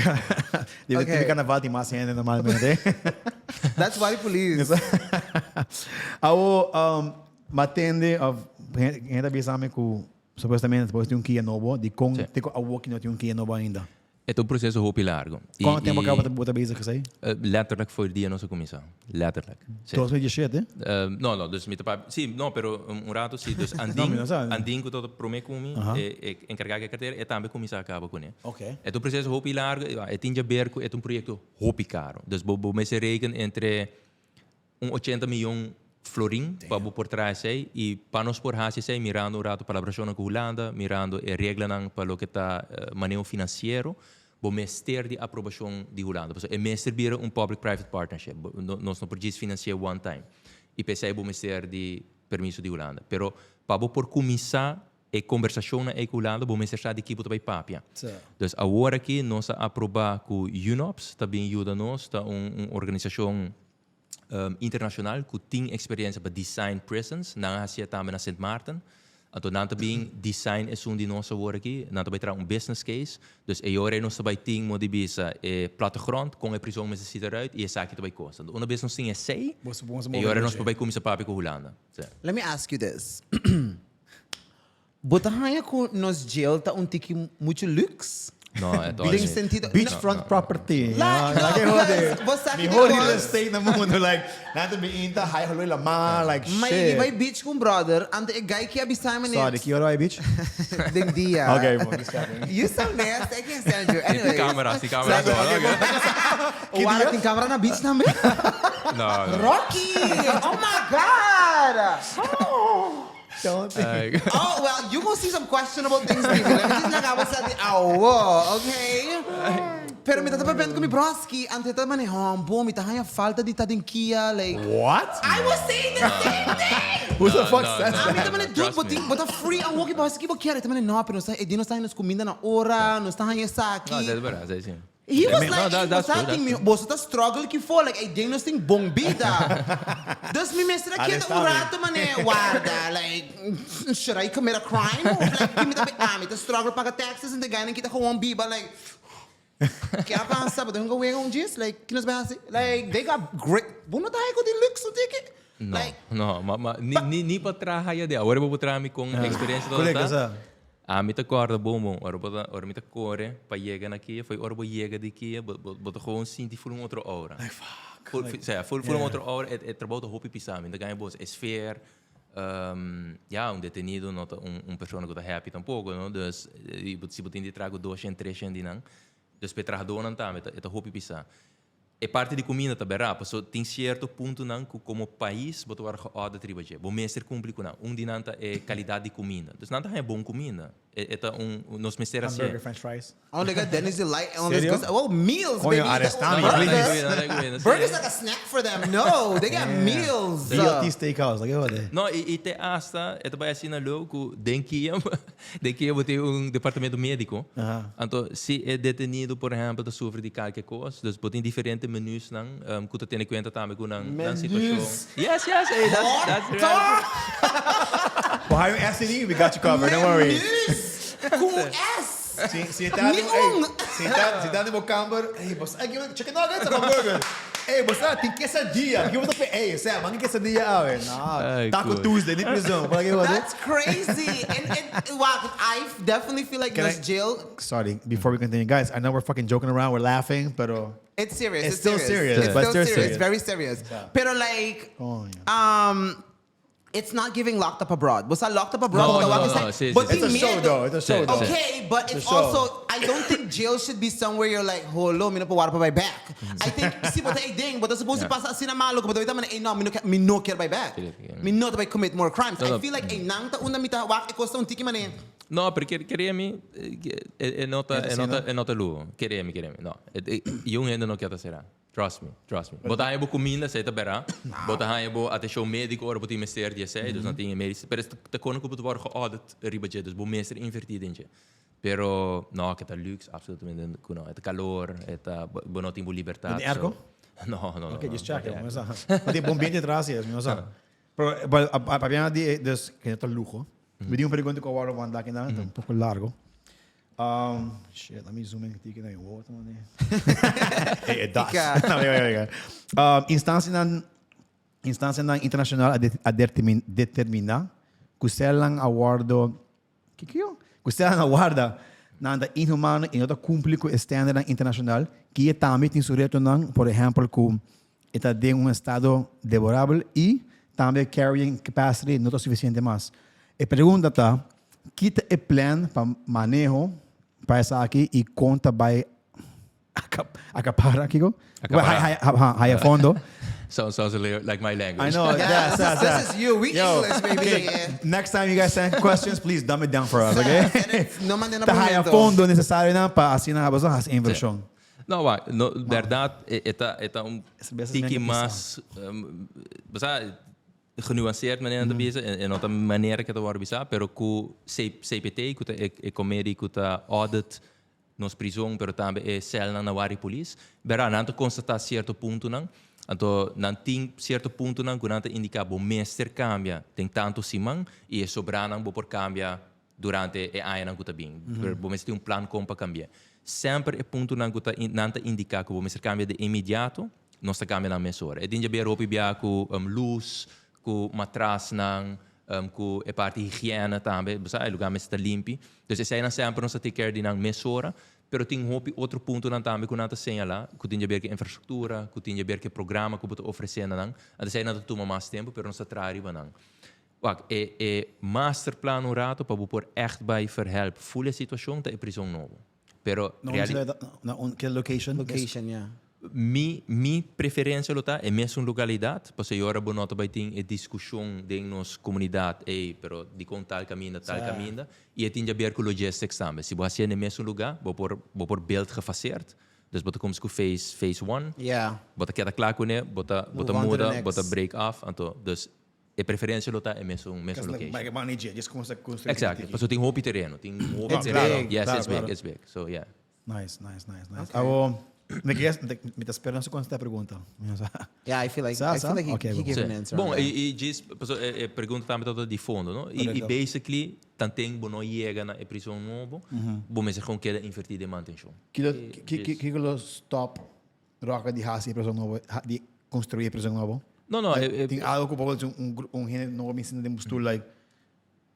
Di Okay. okay. carnaval tin mas hende normalmente. That's why police. Awo, um, m'atende of hende a bisa mi cu supuestamente despues tin un kia nobo, di con Sí. te cu awo ki no tin un kia nobo ainda. E ta un proceso hopi largo. Y- Cuanto tempo y, caba bo ta bezig esey? Letterlijk for dia nos a cuminsa. Letterlijk. Sí. 2017? No, no, dus mi ta papia, sí, no, pero un rato sí. Dus No, Andin, mi no sa. Andin cu tabata prome cu mi, e, e encarga cu e cartera, e tambe cuminsa a caba cune. Oké. E ta un proceso hopi largo, e tin djaber cu e ta un proyecto hopi caro. Dus bo, bo mester reken entre un ochenta miyon florin pa bo por traha esei y pa nos por haci esei mirando un rato palabracionnan cu Hulanda, mirando e reglanan pa loke ta maneho financiero, bo mester di aprobacion di Hulanda. Pasobra e mester bira un public private partnership. Nos no por djis financia one time. Y p'esei bo mester di permiso di Hulanda. Pero pa bo por cuminsa e combersacionnan ei cu Hulanda bo mester sa di ki bo ta bay papia. Dus awor aki nos a aproba cu UNOPS ta bin yuda nos, ta un organisacion internacional cu tin experiencia pa design prisons. Nan a hacié tambe na Sint Maarten. Anto nan ta bin design esun di nos awor aki. Nan ta bay traha un business case. Dus e ora ei nos ta bay tin mo di bisa e plattegrond con e prison mester sita eruit y esaki ta bay costa. Anto una bes nos tin esey, e ora nos por bay cuminsa papia cu Hulanda. Sí. Let me ask you this. Bo ta haña ku nos jail ta un tiki muchu luxe? No, e toch Den niet. sentido. Beachfront property. La- No, like no, hode. because bo sa ki Mihor di real cos. estate na mundo. Like, nan ta bin inta, high holoy lama, like Ma shit. i bai beach ku un brother, anto e guy ki a bisa mi Sorry, ki ora bai beach? Den dia. Okay, bon, just checking. You so nasty, I can't stand you. Tin Anyways. camera, tin camera. Ki Wara dia? tin camera na beach tambe? No, no. Rocky! Oh my God! Don't think. Oh, well, you gonna see some questionable things, people. Let me just laga bo sa di awo, okay? Pero mi ta papiando cu mi broski, antes ta mane, hombo, mi ta haya falta di ta den kia, like... What? I was saying the same thing! Who the No, fuck no, says no. Ah, mi that? ta mane, dude, Trust bo me. tin, bo ta free awo ki bo hasi ki bo kier. Ta mane, no, pero nos ta, e di nos ta haya nos cuminda na ora, nos ta haya esaki. No, dat is verdad, sí, sí. He was No, like, that- "Ey, that's bo sa true, tin that's mi, true. boso ta struggle ki for, like, ey den nos tin bon bida. Dus mi mester a keda un Arrestame. rato mane, warda, like, should I commit a crime? Of like, ki mi ta be, ami ta struggle paga taxes en de guynan ki ta gewoon biba, like, ke a pasa? Bo ta hunga wega un djis? Like, ki nos bay hasi? Like, they got great, bo no ta haya ku tin luxe un tiki? No, Like, no, ma, ma, ni, ni, ni pa traha ya de. Awor bo por traha mi con experiencia todo Colega, ta. sa. Ami ta corda bon bon, ora bo ta, ora mi ta core pa yega na kia, foi ora bo yega di kia, bo, bo, bo ta gewoon sinti ful un otro aura. Like, fuck. Ful, Like, sea, ful, ful un yeah. otro aura, e, e trabou ta hopi pisa, mi ta gaña bos, e sfeer, ja, un detenido no ta un, un persona cu ta happy tampoco, no? Dus, y bo, si bo tin di traha cu doshen, treshen di nan, dus pa e trahadornan tambe e ta, e ta hopi pisa. E parti di cuminda ta berá, paso tin cierto puntonan cu como pais bo ta worde geaudit riba dje. Bo mester cumpli cu nan. Un di nan ta e calidad di cuminda. Dus nan ta haña bon cuminda. E e ta un, nos mester hacié. Hamburger, french fries. Oh my God, Dennis Delight and all this Serio? good stuff. Oh, meals, Coño, baby. arrestame, No, please. nan ta cuminda, nan ta cuminda, sí. Burgers like a snack for them. No, they got meals. BLT Steakhouse, like, what? No, y y te hasta e ta bai asina leu cu den kia den kia bo tin un departamento medico. Anto si e detenido por ehempel ta sufri di kalke kos, dus bo tin diferente menusnan cu ta tene cuenta tambe cu nan nan situacion. Menus. Yes, yes, ey, that's that's Hot Bo hay un STD, we got you covered, don't worry. Menus cu un S. Si, si ta Ni den, ey, un. si ta, si ta den bo kamber, ey, bo sa, ey, chicken nuggets of hamburger? Ey, bo sa, tin quesadilla. Ki bo ta pe, ey, sea, man quesadilla awe. No, Ay, Taco cool. Tuesday, ni prison. Para ke bo That's crazy. And, and wow, I definitely feel like Can this I- jail, Sorry, before we continue, guys, I know we're fucking joking around, we're laughing, pero it's serious. It's It's, still serious, It's but still still serious. serious. Very serious. Pero like, Oh, yeah. it's not giving locked up abroad. Basta locked up abroad, No, bo ta no, wak no, esei- sí, sí, bo sí. tin It's a show miedo. though, it's a show Sí, though. sí. Okay, but it's It's a show. also I don't think jail should be somewhere you're like, holo, mi no por wara pa bai back. I think si bo ta e ding, bo ta supposed to Yeah. pasa asina malo, bo ta wita mane, ey no, mi no mi no kier bai back. Sí, sí. Mi no ta bai commit more crimes. No, I no. feel like ey nan ta unda mi ta wak e kos ta un tiki mane. No, pero kere mi, e no ta, e no ta, e no ta luho. Kere mi, kere mi. No. Yun hende no kier ta sera. Trust me, trust me. Bo ta haña bo kuminda, esei ta bera. Bo ta haña bo atenshon médiko ora bo tin mester di esei, dus no tin e medis. Pero ta kono ku bo ta wòrdu geaudit riba dje, dus bo mester invertí den dje. Pero no, ke ta luxe, absolutamente ku no. E ta kalor, e ta, bo no tin bo libertat. No tin airco? No, no, no. Ok, just check. Bo tin bon biente atras, mi no sa. Pero papia di dus ke ta luho. Mi tin un pregunta ku a wòrdu manda akinan, ta un poko largo. Shit, let me zoom in tiki na mi woord man. Hey, it does. No, wait, wait, wait. Instancianan instancianan internacional a, de, a determin, determina ku celnan a wordo Kiko yo? Ku stel nan warda nan ta inhumano i no ta kumpli ku e standardnan internashonal, ki e tambe tin su retonan, por ehèmpel ku e ta den un estado deborabel i tambe carrying capacity no ta sufisiente mas. E pregunta ta, ki ta e plan pa maneho pa esaki i kon ta bai Acapara, kiko? Acapara. Haya fondo. Sounds a little like my language. I know. Yeah, this is you. We Yo, English, baby. Okay. Next time you guys send questions, please dumb it down for us, okay? No manden na Ta haya momento. fondo necesario na pa asina habaso hasi inversión. No, wa, no, berdad, e ta un Cerveza tiki mega mas, o sea, genuanceerd manera nan ta bisa, e no ta manera ke ta wòrdu bisa, pero ku CPT, ku ta e committee ku ta audit nos prizon, pero tambe e celnan na wari polis, berdad, nan ta constata cierto puntonan, anto nan tin cierto puntonan cu nan ta indica bo mester cambia den tanto siman y e sobranan bo por cambia durante e añanan cu ta bin. Pero bo mester tin un plan con pa cambia. Semper e puntonan cu ta nan ta indica cu bo mester cambia de inmediato, nos ta cambia nan mesora. E tin djaber hopi bia cu luz, cu matrasnan, cu e parti higiene tambe, bo sa, e lugar mester ta limpi. Dus eseinan semper nos ta take care di nan mesora, pero tin hopi otro puntonan tambe cu nan ta señala, cu tin djaber cu infrastructura, cu tin djaber cu e programa cu bo ta ofrece na nan. Anto eseinan ta tuma mas tempo, pero nos ta traha riba nan. Wak, e e masterplan un rato pa bo por echt bay verhelp ful e situacion ta e prison nobo. Pero Na unda ta? Na un ke location? Location, ya. Mi mi preferencia lo ta e mesun localidad, pasobra ora bo no ta bay tin e discusion den nos comunidad, ey, pero dicon tal caminda, tal caminda, y e tin djaber cu logistics tambe. Si bo hacié na e mesun lugar, bo por bo por build gefaseerd, dus bo ta cuminsa cu phase phase one, bo ta keda cla cune, bo ta bo ta Move on to the muda, bo ta next. break af, anto dus E preferencia lo ta e mesun mesun location. Like manage, just como se construir. Exactly. Paso tin hopi terreno, tin hopi It's terreno. big. Yes, Claro, it's big, claro. it's big. So yeah. Nice, nice, nice, nice. Awo, me quería, me ta esperando su contesta pregunta. Yeah, I feel like Sa, I sa? feel like he, Okay, he bon. gave Sí. an answer. Bon, on that. e, e djis, paso e, e pregunta tambe tabata di fondo, no? E, e Correcto. basically, tanten bo no yega na e prison nobo, bo mester gewoon keda inverti den mantencion. Kiko, E, kiko, djis. kiko lo stop Roca di hasi e prison nobo, di construi e prison nobo? No, no. Like, tin algo cu por un, un, un hende nobo bin sinta den bestuur like,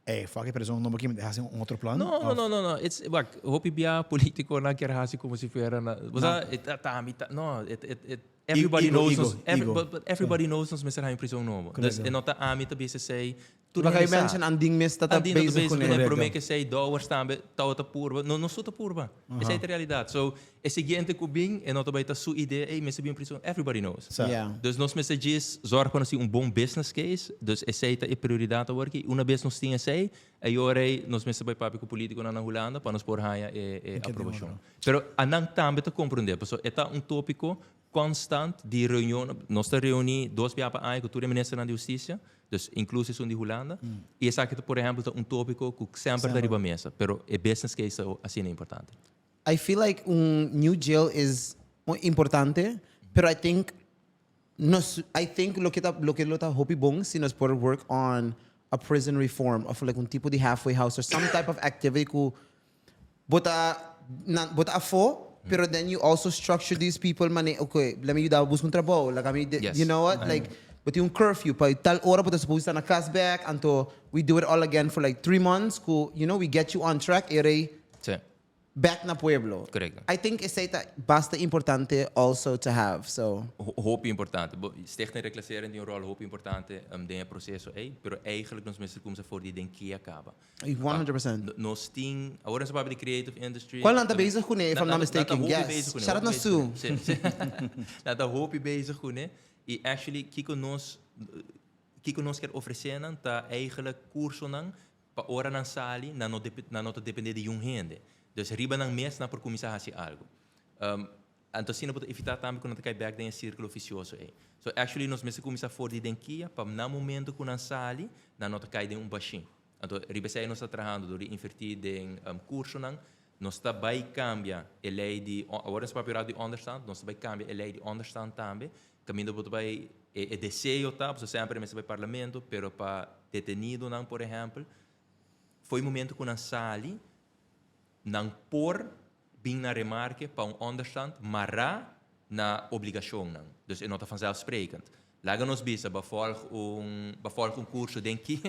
hey, fuck e prison nobo aki, mi ta hasi un otro plan? No, no, no, no, no. It's, wak, hopi bia politiconan kier hasi como si fuera na, o sea, e ta, ta, mi ta, no, it, it, it, everybody Ego, knows ego, nos, every, ego. but, but everybody knows nos mester haña un prison nobo. Dus Correcto. e no ta ami ta bisa esey, Tur Baka hende you sa. mention Andin mes ta ta Andin ta bezig bezig kuné. kuné. Promé ke esei Dowers tambe tabata purba. No, nos tur ta purba. Esei ta realidat. So, e siguiente ku bin, e no ta bai ta su idea, ey, mester bin prison. Everybody knows. Sa. Yeah. Dus nos mester djis zorg pa nos tin un bon business case. Dus esei ta e prioridat awor aki. Una bes nos tin esei, e ora ei nos mester bai papia ku politikonan na Hulanda pa nos por haña e e aprobashon. Pero anan tambe ta komprondé, pasobra e ta un topiko Constant di reunion, nos ta reuni dos bia pa aña cu tur e ministernan di husticia, dus incluso esun di Hulanda, y esaki ta por ehempel ta un topico cu semper ta riba mesa, pero e business case ta asina importante. I feel like un new jail is importante, pero I think nos, I think loke ta, loke lo ta hopi bon si nos por work on a prison reform of like un tipo di halfway house or some type of activity cu Bo ta nan bo ta afó, pero then you also structure these people mane okay, let me yuda bo busca un trabou, laga mi Yes. you know what? Like bo tin un curfew pa tal ora bo ta supposed ta na cas bek, anto we do it all again for like 3 months cu we get you on track e rei Sí. bek na pueblo. Correcto. I think esey ta basta importante also to have, so. Hopi importante. Bo, Stichting Reclassering tin un rol hopi importante den e proceso ey, pero eigenlijk nos mester cuminsa for di den kia caba. 100%. Nos tin, awor nos a papia di creative industry. Cual nan ta bezig cune, if I'm not mistaken? Nan ta hopi Yes. bezig cune. Shout out na Sue. Si, si. Nan ta hopi bezig cune. Y actually, kico nos, kico nos kier ofrece nan ta eigenlijk cursonan. Pa ora nan sali, nan no nan no ta depende di yun hende. Dus riba nan mes nan por cuminsa haci algo. Anto asina bo ta evita tambe cu nan ta cay bek den e circulo vicioso ey. So actually nos mester cuminsa for di den kia pa na momento cu nan sali, nan no ta cay den un bashin. Anto riba esey nos ta trahando dor di inverti den cursonan. Nos ta bay cambia e ley di, awor nos papia rato di onderstand, nos ta bay cambia e ley di onderstand tambe. Caminda bo ta bay, e deseo ta, pasobra semper e mester bay parlamento, pero pa detenidonan por ehempel, fo'i momento cu nan sali, nan por bin na remarke pa un onderstand mará na obligacionnan. Dus e no ta vanzelfsprekend. Laga nos bisa, bo a volg un, bo a volg un curso den ki.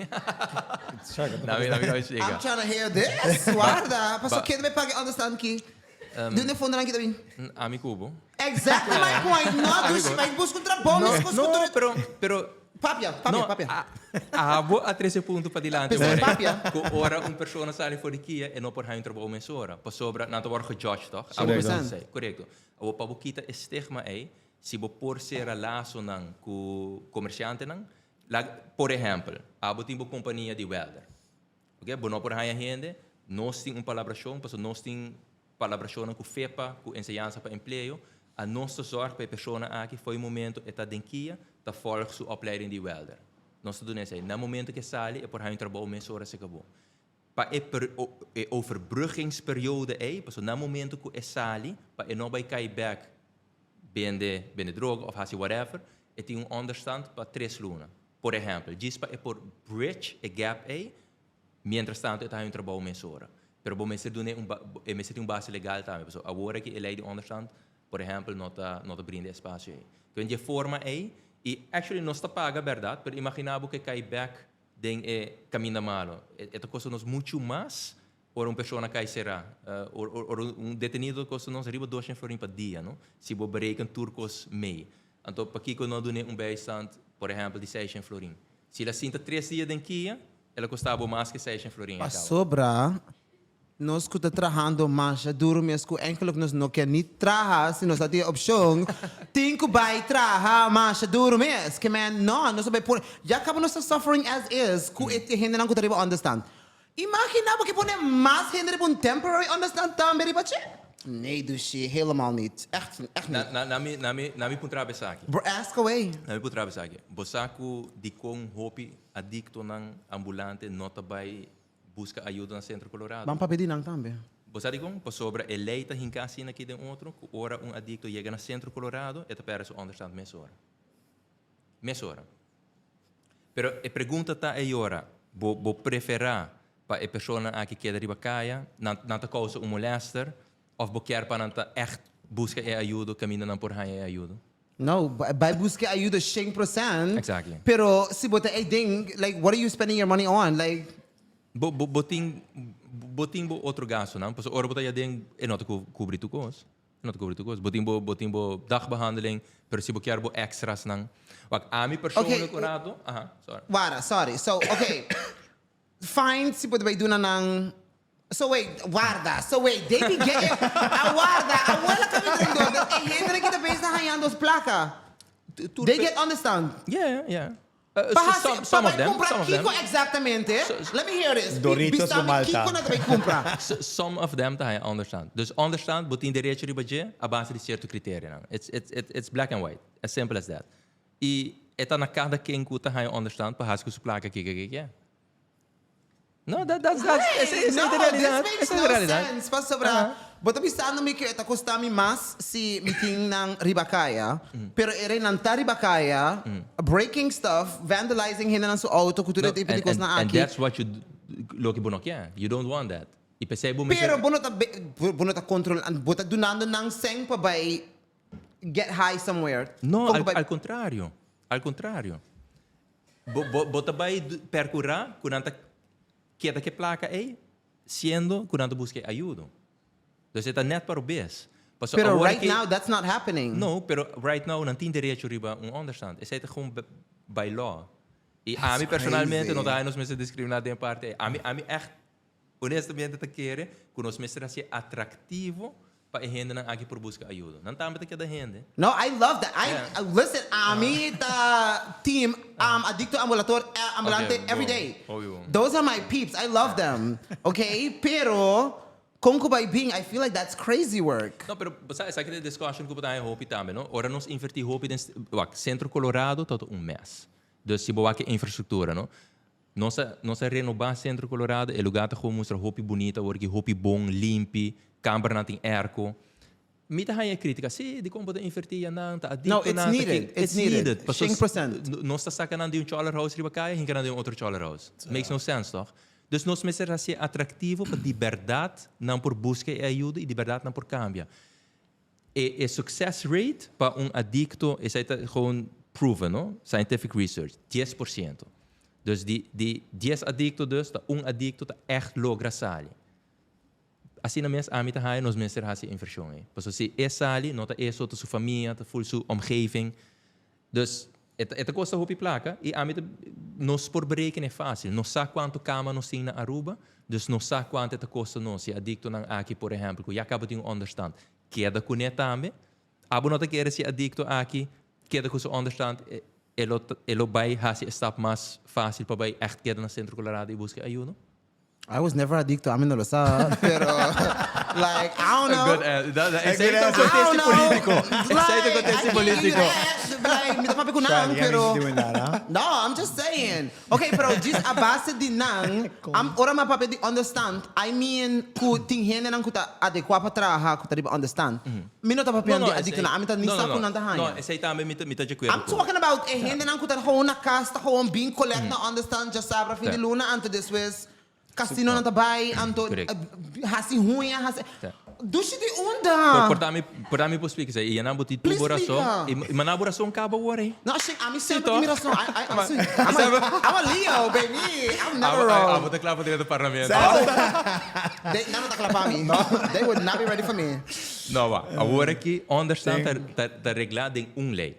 Nami, nami no explica. I'm trying to hear this. Warda. Paso kende me paga e onderstand ki? Di unda e fondonan ki ta bin? Ami cu bo. Exactly my point. No, dushi, bai busca un trabou mescos cu tur. No, pero, pero. Papia, papia, papia. Abo a trece punto padilanti P'esei papia. Cu ora un persona sali for di kia e no por haña un trabou mesora. Pasobra nan ta wòrdu gejudged, tòg? Abo Cien por cent. Korekto. Abo pa bo kita e stigma ei, si bo por sera lasonan ku komersiantenan, lag, por ehèmpel, abo tin bo kompania di welder. Oke, bo no por haña hende, nos tin un palabrashon, pasobra nos tin palabrashonnan ku FEPA, ku Enseñansa pa Empleo, a nos ta zòrg pa e persona aki for e momento e ta den kia, ta vòlg su opleiding di welder. Nos ta duna esei. Na momento ku e sali, e por haña un trabou mesora se kabó. Pa e e overbruggingsperiode ei, pasobra na momento ku e sali, pa e no bai kai bèk bende bende droga òf hasi whatever, e tin un ònderstand pa tres luna. Por ehèmpel, djis pa e por bridge e gap ei, mientras tanto e ta haña un trabou mesora. Pero bo mester dun'é un e mester tin un base legal tambe, pasobra awor aki e lei di onderstand, por ehèmpel, no ta no ta brinda e espasio ei. Enton di e forma ei, i actually nos ta paga bèrdat, pero imaginá bo ku e kai bèk den e kaminda malo. E ta kosta nos muchu mas ora un persona kai será. Ora un detenido ta kosta nos riba doshen florin pa dia, no? Si bo bereken tur kos mei. Anto pakiko no dun'é un bijstand, por ehèmpel, di seishen florin? Si el a sinta tres dia den kia, el a kosta bo mas ke seishen florin e kaba. Pasobra nos ku ta trahando masha duru mes ku enkeluk nos no ke ni traha si nos ta tin e opshon, tin ku bai traha masha duru mes. Ke men no, nos a bai pone, ya kaba nos ta suffering as is ku e hendenan ku ta riba onderstand. Imagina bo ke pone mas hende riba un temporary onderstand tambe riba dje? Nee dushi, helemaal niet. Echt, echt niet. Na, na mi, na mi, na mi puntra bo esaki. Bro, ask away. Na mi puntra bo esaki. Bo sa ku dikon hopi adiktonan ambulante no ta bai buska ayuda na Centro Colorado? Ban papia di nan tambe. Bo sa dikon? Pasobra e lei ta hinka asina aki den otro ku ora un adikto yega na Centro Colorado e ta pèrdè su onderstand mesora. Mesora. Pero e pregunta ta e ora, bo bo preferá pa e personanan aki keda riba kaya, nan nan ta kousa un molester, òf bo kier pa nan ta ègt buska e ayudo kaminda nan por haña e ayudo? No, bai buska e ayudo shen prosent. Exactly. Pero si bo ta ei den, like what are you spending your money on? Like. Bo bo bo tin bo tin bo otro gastunan, pasobra ora bo ta aden e no ta kubri tur kos. No ta kubri tur kos. Bo tin bo, bo tin bo dagbehandeling, pero si bo kier bo extrasnan. Wak, ami persoonlijk Okay. un rato, aha, sorry. Wara, sorry. So, okay. Fine si bo ta bai duna nan. So wait, warda. So wait, they be getting, a warda, abuela ka mi dringo. Dus e hendenan ki ta bezig hañando os plaka. Tur They pe- get understand. Yeah, yeah. Pa hasi, Some, pa some of bai them, kumpra some of them. kiko exactamente? Let me hear this. Doritos Bisa ku mi Malta. kiko nan ta bai kumpra. Some of them ta haña onderstand. Dus onderstand, bo tin derecho riba dje a base di cierto criterianan. It's, it's, it's, it's black and white. As simple as that. I e ta na cada ken ku ta haña onderstand pa hasi ku su plaka kiko ke kier. No, that, that's, that's, Hey, esa, esa no, es de realidad. this makes Esa es no de realidad. sense. Pasobra, bo ta bisando mi ku e ta kosta mi mas si mi tin nan riba kaya, pero e rei nan ta riba kaya, breaking stuff, vandalizing hendenan su auto ku tur e No, tipo di and, and, kosnan and aki. that's what you, loke bo no kier. You don't want that. I p'esei bo mester. Pero bo no ta, bo no ta control, bo ta dunando nan sèn pa bai get high somewhere. No, Kon al, ku bai. al contrario. Al contrario. Bo, bo, bo ta bai percura cu nan ta keda ke placa ey, siendo cu nan ta busca e ayudo. Dus e ta net pa robes. Pasobra Pero awor right ke now that's not happening. No, pero right now nan tin derecho riba un onderstand. Esey ta gewoon by law. Y That's ami personalmente no crazy. ta haña nos mester discrimina den parte ey. Ami, ami echt honestamente ta kere cu nos mester hacié atractivo. Pa e hendenan aki por buska ayudo. Nan tambe ta keda hende. No, I love that. I listen, ami ta team adicto ambulator ambulante every day. Those are my peeps. I love them. Okay, pero con cu bay bin, I feel like that's crazy work. No, pero bo sa esaki ta e discussion cu bo ta haña hopi tambe, no? Ora nos inverti hopi den, wak, Centro Colorado ta un mess. Dus si bo wak e infrastructura, no? Nos a nos a renobá Centro Colorado, e lugá ta gewoon mustra hopi bunita awor aki, hopi bon, limpi, kambernan tin airco. Mi ta haña e crítica, sí, dikon bo ta invertí ya nan, ta No, adicto it's nan, ta needed, kin. it's It's needed, needed, paso shen percent. nos ta saca nan di un choler house riba caya, hinca nan den un otro choler house. Makes no sense, toch? Dus nos mester hacié atractivo pa di berdad nan por busca e ayuda y di berdad nan por cambia. E e success rate pa un adicto, esei ta gewoon proven no, scientific research, 10%. Dus di di dies adicto dus ta un adicto ta echt logra sali. Asina mes ami ta haya nos mester haci e inversion ei. Pasobra si e sali no ta e so ta su famia, ta full su omgeving. Dus e ta e ta kosta hopi plaka i ami ta nos por berekenen fásil. Nos sa kuantu kama nos tin na Aruba, dus nos sa kuantu e ta kosta nos si adiktonan aki por ehèmpel ku ya kaba tin un ònderstant keda kuné tambe. Abo no ta kere si adikto aki keda ku su ònderstant e lo e lo bai hasi e stap mas fásil pa bai ègt keda na Sentro Colorado i buska ayudo? I was never adicto, ami no lo sa, pero like, I don't know. Good answer. Esei ta un conteste politico. Esei ta un conteste politico. Like, mi ta papia cu nan, pero... No, I'm just saying. Okay, pero djis a base di nan, ora mi a papia di understand, I mean cu tin hendenan cu ta adecua pa traha cu ta riba understand. Mi no ta papiando di adictonan, ami ta ni sa cu nan ta haña. No, esei tambe mi ta di acuerdo I'm talking about e hendenan cu ta gewoon na cas, ta gewoon bin collect nan understand djasabra fin di luna, anto despues casinonan ta bay, anto haci huña, haci. Dushi di unda? Por ta mi, por ta mi por splica esei, y nan bo tin tur bo razon, y ma nan bo razon caba awor ey. No, shit, ami semper tin mi razon. I, I'm a, I'm a Leo, baby, I'm never wrong. Abo ta cla pa drenta parlamento. They, nan no ta cla pa mi. They would not be ready for me. No, wa. Awor aki onderstand ta, ta, ta reglá den un lei.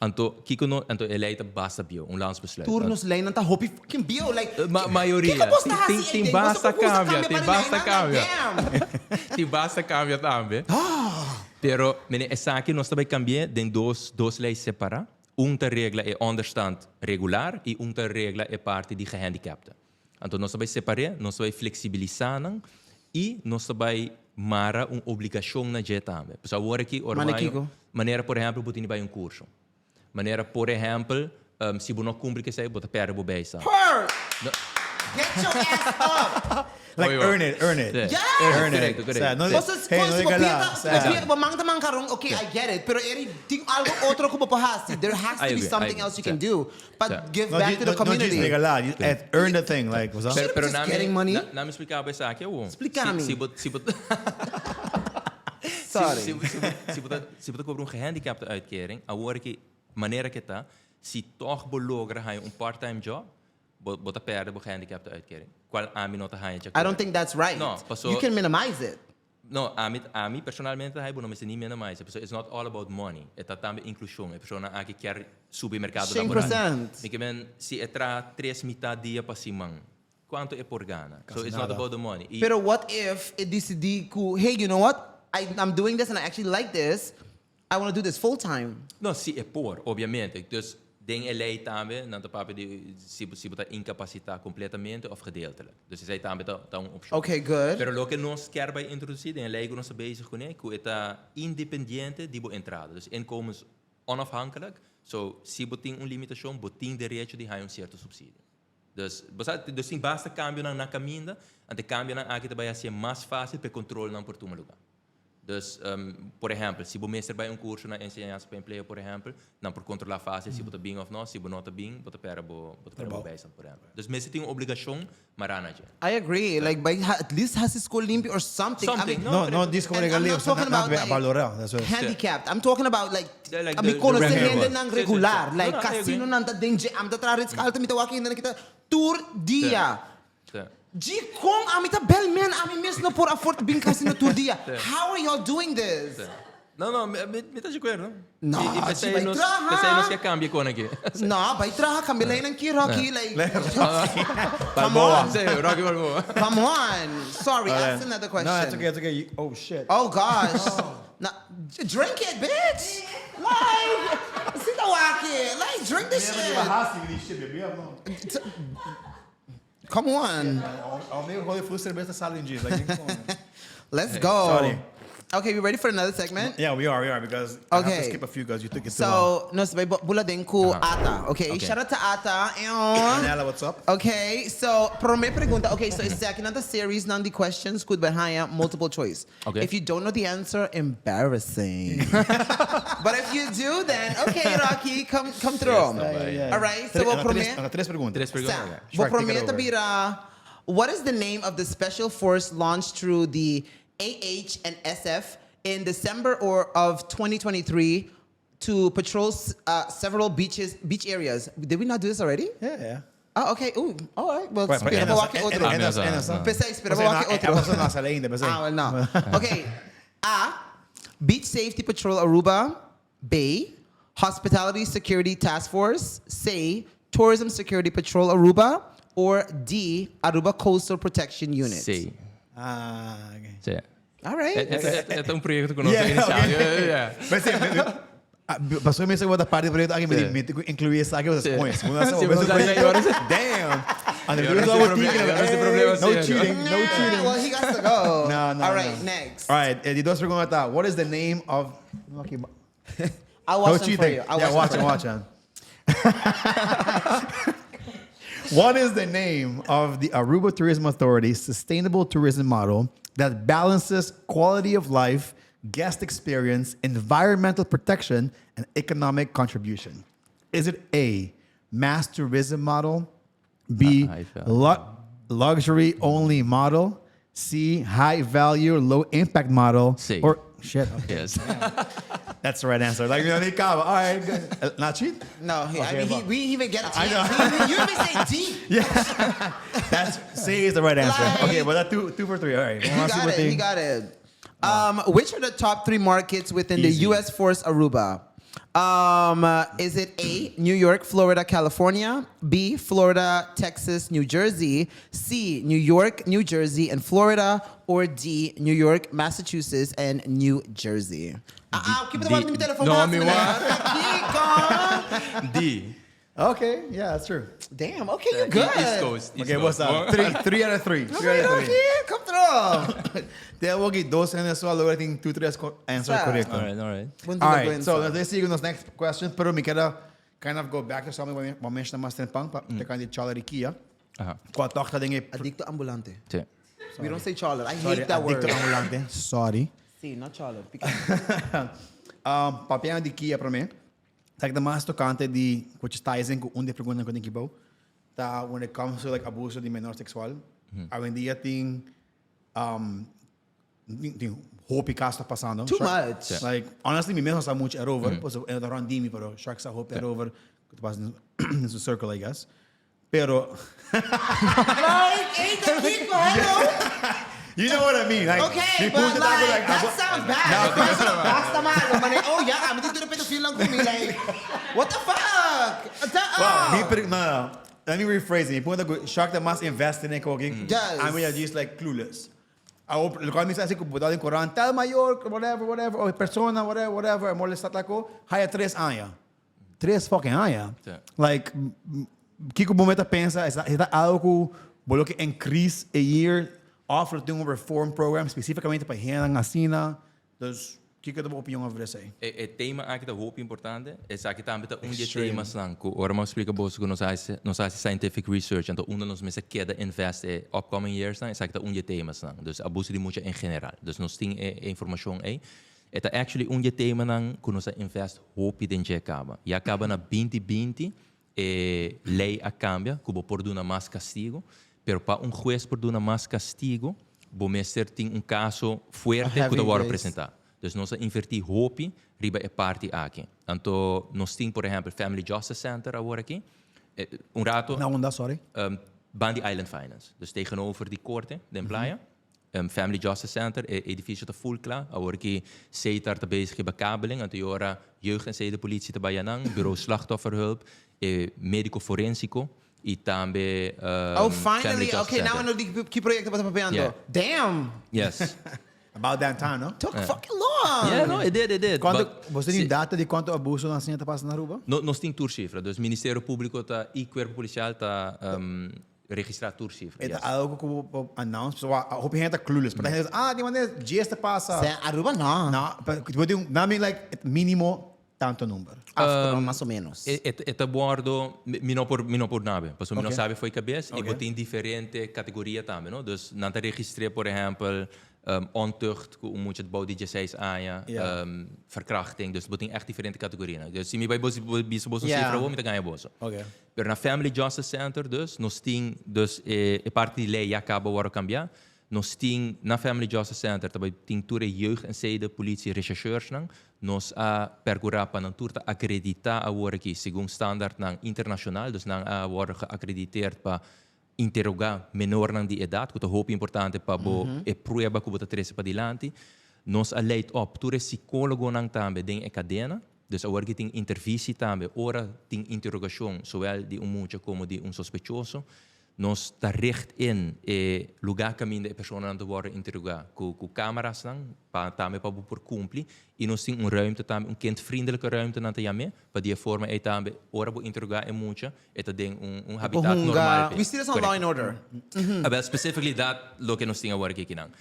Anto, kiko no, anto e lei ta basta bieu, un landsbesluit. Tur nos leinan ta hopi fucking bieu, like, Ma, mayoria. Kiko bos ta hasi Tin, tin ei den? Boso basta por gusta cambia, cambia tin pa di basta leinan? Like, cambia. damn. Tin basta cambia tambe. Pero, mene, esaki nos ta bai cambi'é den dos, dos lei separá. Un ta regla e onderstand regular i un ta regla e parti di gehandicapten. Anto nos ta bai separ'é, nos ta bai fleksibilisá nan i nos ta bai mara un obligashon na dje tambe. Pasobra awor aki ora Manera bo haña kiko? Manera por ehèmpel bo tin di bai un kurso. Manera por ehèmpel si bo no kumpli ku esei bo ta pèrdè bo bijstand. Her! Get your ass up! Like earn it, earn it. Yes! Earn it. Korekto, korekto. Sa, no, Boso hey, no si bo regalá. pieta, Sa. bo pieta, bo man ta mankaron, okay, I get it, pero eri tin algo otro ku bo por hasi. There has I to be agree, I something agree. else you can Sa. do. Pa Sa. give No, back di- to the no, no community. djis regalá, you earn the thing, like, what's up? Pero, pero Just nami, getting money. na, nami spliká bo esaki awor. Spliká mi. Si, si bo, si bo, Sorry. Si, si, si, bo, si bo ta, si bo ta kobra un gehandicapte uitkering, awor ki manera ke ta, si tòg bo logra haña un part-time job, bo, bo ta pèrdè bo gehandicapte uitkering, kual ami no ta haña dje I don't think that's right. No, paso- You can minimize it. No, ami, ami personalmente ta hay bo no mester ni minimize, pasobra it's not all about money. E ta tambe inclusion. E persona aki kier subi e mercado laboral. 100%. Mi ke men, si e traha tres mitad dia pa siman, cuanto e por gana? So Casi it's not nada. about the money. Y Pero what if e dicidi cu, hey, you know what? I, I'm doing this and I actually like this. I wanna do this full time. No, si e por, obviamente. Dus den e ley tambe nan ta papia di si bo si bo ta incapacita completamente of gedeeltelijk. Dus esey tambe ta ta un opcion. Okay, good. Pero loke nos kier bay introduci den e ley cu nos ta bezig cune, cu e ta independiente di bo entrada. Dus inkomens onafhankelijk. So, si bo tin un limitacion, bo tin derecho di haya un cierto subsidio. Dus, bo sa, dus tin basta cambionan na caminda, ante cambionan aki ta bay hacié mas facil pa e controlnan por tuma lugar. Dus, por ehèmpel, si bo mester bai un kurso na enseñansa pa empleo, por ehèmpel, nan por kontrolá fásil si bo ta bin òf no. Si bo no ta bin, bo ta pèrdè bo, bo ta pèrdè bo bijstand, por ehèmpel. Dus mester tin un obligashon mará na dje. I agree. Like, bai at least hasi skol limpi or something. Something, no? No, no disko And I'm regal'é, not talking nan about, ta like, balorá. That's what. handicapped. I'm talking about like, Yeah, like mi the konosé regular hendenan ones. Sí, sí, sí. regular. No, Like, no, I agree. kasinonan ta den dje. Ami ta traha Ritz Carlton, mi ta wak hendenan ki ta tur dia. Sí. Dikon ami ta bel man ami mes no por afford bin casino tur dia. How are y'all doing this? No, no, mi ta di acuerdo. No, I si pesey bai nos, traha. pesey nos ke cambia con aki. No, bai traha, cambia leynan ki, Rocky. Like, come Balboa. on. Sí, Rocky Balboa. Come on. Sorry, ask another question. No, it's okay, it's okay. Oh, shit. Oh gosh. No, drink it, bitch. Like, si ta wak. Like, drink the shit. Come on. Let's go. Sorry. Okay, we ready for another segment? Yeah, we are, because I have to Okay. skip a few because you took it too long. So, nos bay bula den ku Ata. Okay, Okay. shout out to Ata. Ew. Nella, what's up? Okay, so prome pregunta. Okay, so esaki nan ta series nan di questions ku bo haya multiple choice. Okay. If you don't know the answer, embarrassing. But if you do, then okay, Rocky, come through. Yes, no, yeah. All right, so bo prome. Tres pregunta. Tres pregunta. Sa, Okay. bo Shark, take it prome ta over. bira. What is the name of the special force launched through the AH and SF in December or of 2023 to patrol several beaches, beach areas? Did we not do this already? Yeah. Oh, okay. Ooh, all right. Well, Right, but spera pa wak otro. Ah, Pesey, spera pa wak otro. Ah, well, no. Okay. A, Beach Safety Patrol Aruba. B, Hospitality Security Task Force. C, Tourism Security Patrol Aruba. Or D, Aruba Coastal Protection Unit. C. Ah, okay. Si. All right. E ta un proyecto cu nos Yeah, a inicia. okay. Yeah. Mas si, paso mi segunda parte proyecto aki mi mi inclui esaki Si. pues. Si, bo sa ahora si. Damn. And Ahora the si problema, ahora si problema No serio. cheating, no cheating. Well, he got to go. No, All right, no. next. All right, eh, di dos pregunta ta, what is the name of I'll watch No them for cheating. you. I'll Yeah, watch watch them it, for watch it. What is the name of the Aruba Tourism Authority's sustainable tourism model that balances quality of life, guest experience, environmental protection, and economic contribution? Is it A, mass tourism model, B, I feel- luxury only model, C, high value, low impact model, C. or shit? Okay. Yes. That's the right answer. Like, you know, all right, good. Not cheat? No, I Okay, mean, well. we even get a I chance. know. You even say D. Yeah. That's C is the right answer. Like- Okay, well, that two for three. All right. He got it. He got it. Which are the top three markets within the Easy. U.S. Force Aruba? Is it A, New York, Florida, California? B, Florida, Texas, New Jersey? C, New York, New Jersey, and Florida? Or D, New York, Massachusetts, and New Jersey? Ah, ah, keep it D- on mi telefoon. No, mi Kiko. D. Okay, yeah, that's true. Damn, okay, you good. East Coast. East Okay, what's Coast. up? Three out of three. Three Okay, out of three. okay, come through. Te hago dos en eso, logra tin two, tres answer Sa. correcto. All right. Buen All right, vergüenza. so let's see the next question, pero mi kier kind of go back to something we mentioned mas tempran, pa te kind of choler di Kia. Cua toch ta den e Adicto ambulante. Si. We don't say choler. I Sorry, hate that word. adicto ambulante. Sorry. Si, not choler. Papiando di Kia pa mi. Like the mas tocante di which ties in cu un di pregunta cu tin aki ta when it comes to like abuso di menor sexual. Awendia tin hopi caso pasando. Too much. Like honestly, mi mes no sa mucho erover, pues e ta rond di mi, pero Shark sa hopi erover, cu ta pasa in su circle, I guess. Pero Like, hey, Kiko, hello. You know what I mean? Like, Okay, mi but punto ta like, that sounds bad. Basta malo. Man, oh yeah, I'm the pedophile lang kumi. Like, what the fuck? Wow, Oh. no. Let me rephrase it. Mi punto cu Shark ta mas invested in coke. Yes. I'm just like clueless. Awo, loke mi sa cu bo ta den corant, tal mayor, whatever, whatever, o persona, whatever, whatever, molesta cu, haya 3 aña. 3 fucking aña. Si. Like, kico bo ta pensa, ta algo cu bo lo kier increase a year, offer un reform program specificamente pa hende asina. Dus, kico ta bo opinion over esey? E tema aki ta hopi importante. Esaki tambe ta un di Extreme. temanan cu ora mi a splica boso cu nos a haci scientific research, anto unda nos mester keda invest e upcoming years nan, esaki ta un di temanan. Dus abuso di mucha en general. Dus nos tin e informacion ey. E ta actually un di temanan cu nos a invest hopi den dje caba. Ya caba na 2020 e ley a cambia, cu bo por duna mas castigo, pero pa un hues por duna mas castigo, bo mester tin un caso fuerte A cu ta heavy wordo case. presenta. Dus nos a inverti hopi riba e parti aki. Anto nos tin, por ehempel, Family Justice Center awor aki. Un rato Na unda, sorry. Bandi Island Finance. Dus tegenover di corte, den Playa. Family Justice Center, e edificio ta full cla. Awor ki Setar ta bezig riba kabeling, anto e ora Jeugd en Zedenpolitie ta bay anan, Bureau Slachtofferhulp, e medico forensico y tambe Oh, Family finally! Justice Okay, now I Center. know di ki proyecto bo ta papiando. Yeah. Damn! Yes. About that time, no? Took fucking long! Yeah, no, it did, it did. Cuanto, But bo tin si- data di cuanto abuso nan asina ta pasa na Aruba? No, nos tin tur cifra. Dus Ministerio Publico ta y Cuerpo Policial ta registra tur cifra. E ta Yes. algo cu bo por announce? Pasobra hopi hende ta clueless. Pero hende ta ah, di manera djes ta pasa. Sea, Aruba no. No, pero bo tin un, na mi like minimo tanto number. After, mas o menos. E, e, e ta wordo, mi no por, mi no por nabe, pasobra mi no Ok. sabe fo'i cabes y bo Ok. tin diferente categoria tambe, no? Dus nan ta registre, por ehempel, ontucht cu un mucha bou di dieseis aña, Ja. Verkrachting, dus bo tin echt diferente categorianan. Dus si mi bai bo bisa boso Ja. cifra awor, mi ta gaña boso. Ok. Pero na Family Justice Center dus, nos tin, dus e, e parti di ley ya caba wordo cambia. Nos tin na Family Justice Center ta bai tin tur e jeugd en zeden politie rechercheursnan. Nos a percura pa nan tur ta acredita awor aki segun standaardnan internacional. Dus nan a wordo geacrediteerd pa interoga menornan di edad, cu ta hopi importante pa bo e prueba cu bo ta trece padilanti. Nos a leid op tur e psicologonan tambe den e cadena. Dus awor ki tin intervisie tambe ora tin interogacion zowel di un mucha como di un sospechoso. Nos ta richt in e lugá kaminda e personanan ta wòrdu interogá ku ku kámarasnan pa tambe pa bo por kumpli i nos tin un ruimte tambe, un kindvriendelijke ruimte nan ta yam'é, pa di e forma ei tambe ora bo interogá e mucha e ta den un un Bo habitat hunga. normal p'e. We see this on Law and Order. Awel, specifically dat loke nos tin awor aki kinan.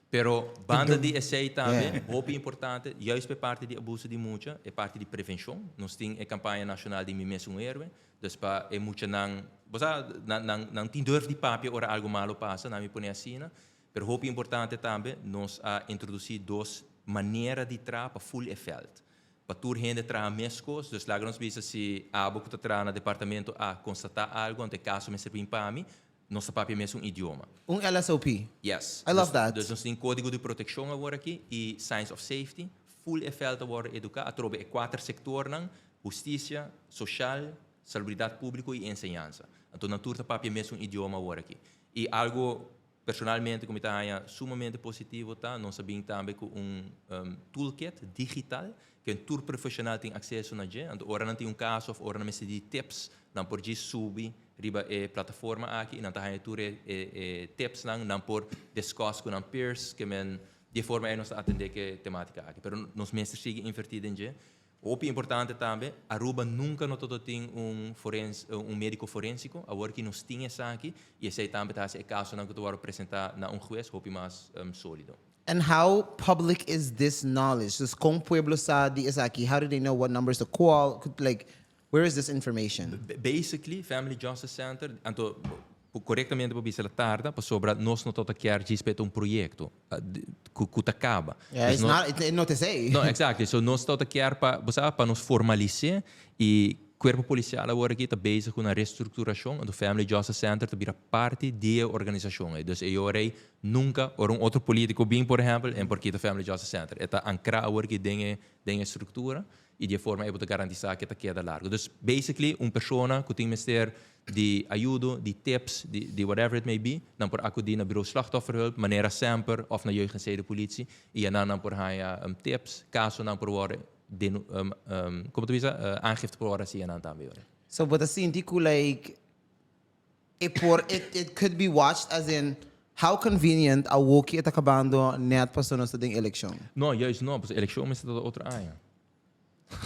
Pero banda di esei tambe, hopi importante, juist pa e parti di abuso di mucha, e parti di prevencion. Nos tin e campaña nacional di Mi Mes Un Héroe, dus pa e muchanan, bo sa, nan, nan, nan tin durf di papia ora algo malo pasa, nan mi pone asina. Pero hopi importante tambe, nos a introduci dos manera di traha pa full e veld. Pa tur hende traha mescos, dus laga nos bisa si abo cu ta traha na departamento A constata algo, anto e caso mester bin pa mi, Nos ta papia mesun idioma. Un LSOP. Yes. I love that. Dus nos tin codigo di proteccion awor aki y signs of safety. Full e veld ta wordo educa atrobe e cuater sectornan, husticia, social, salubridad publico y enseñansa. Anto nan tur ta papia mesun idioma awor aki. Y algo personalmente cu mi ta haña sumamente positivo ta nos a bin tambe cu un toolkit digital Ken tur profesional tin acceso na dje, anto ora nan tin un caso of ora nan mester di tips, nan por djis subi riba e plataforma aki y nan ta haña tur e e tipsnan, nan por discuss cu nan peers, ke men di e forma ey nos ta atende ke tematica aki. Pero nos mester sigui inverti den dje. Hopi importante tambe, Aruba nunca no tabata tin un forens un medico forensico, awor ki nos tin esaki y esey tambe ta haci e casonan cu ta worde presenta na un hues hopi mas solido. And how public is this knowledge? Dus kon pueblo sa di esaki? How do they know what numbers to call? Like, where is this information? Basically, Family Justice Center, anto korektamente bo bisa la tarda, pasobra nos no tabata kier djis pa e ta un proyekto ku ta kaba. Yeah, it's not, it no te esei. No, exactly. So nos tabata kier pa, bo sa, pa nos formalis'é i Cuerpo Policial awor aki ta bezig ku nan restrukturashon, anto Family Justice Center ta bira parti di e organisashon ei. Dus e ora ei Nunca ora un otro politico bin, por ehempel, en por kita Family Justice Center. E ta ancra awor aki den e den e structura y di e forma ey bo ta garantisa cu e ta keda largo. Dus basically un persona cu tin mester di ayudo, di tips, di di whatever it may be, nan por acudi na Bureau Slachtofferhulp, manera semper, of na Jeugd en Zedenpolitie y anan nan por haya tips, casonan por worde denu como ta bisa, aangifte por worde haci anan tambe. So bo ta sinti cu like E por, it, it could be watched as in how convenient awoki e ta kabando net paso nos ta den elekshon. No, juist no, pasobra elekshon mester ta otro aña.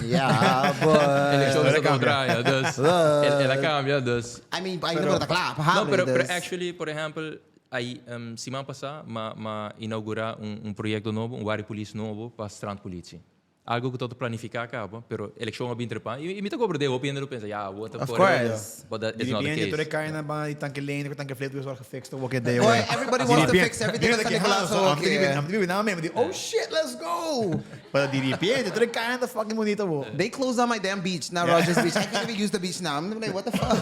Ja, but. Elekshon mester ta otro aña, dus el a kambia, dus. I mean, ainda por ta kla pa habri, No, pero, pero dus. actually, por ehempel, ay siman pasá m'a, m'a inaugurá un, un proyekto nobo, un wari polis nobo pa strandpolitie. Algo cu ta ta planifica caba, pero eleccion a bin trepa y mi ta comprende hopi hende lo pensa, ya, awor ta Of por course. But that is not the Diripiente tur e case. caina banda di tanke lente cu tanke fleet word gefixt of wak day. Boy, everybody wants to fix everything at San Nicolas, so okay. Am te bibi na meme di, oh shit, let's go. Pero diripiente tur e caina ta fucking bonito bo. They closed down my damn beach, na Rogers Beach. I can't even use the beach now. I'm like, what the fuck?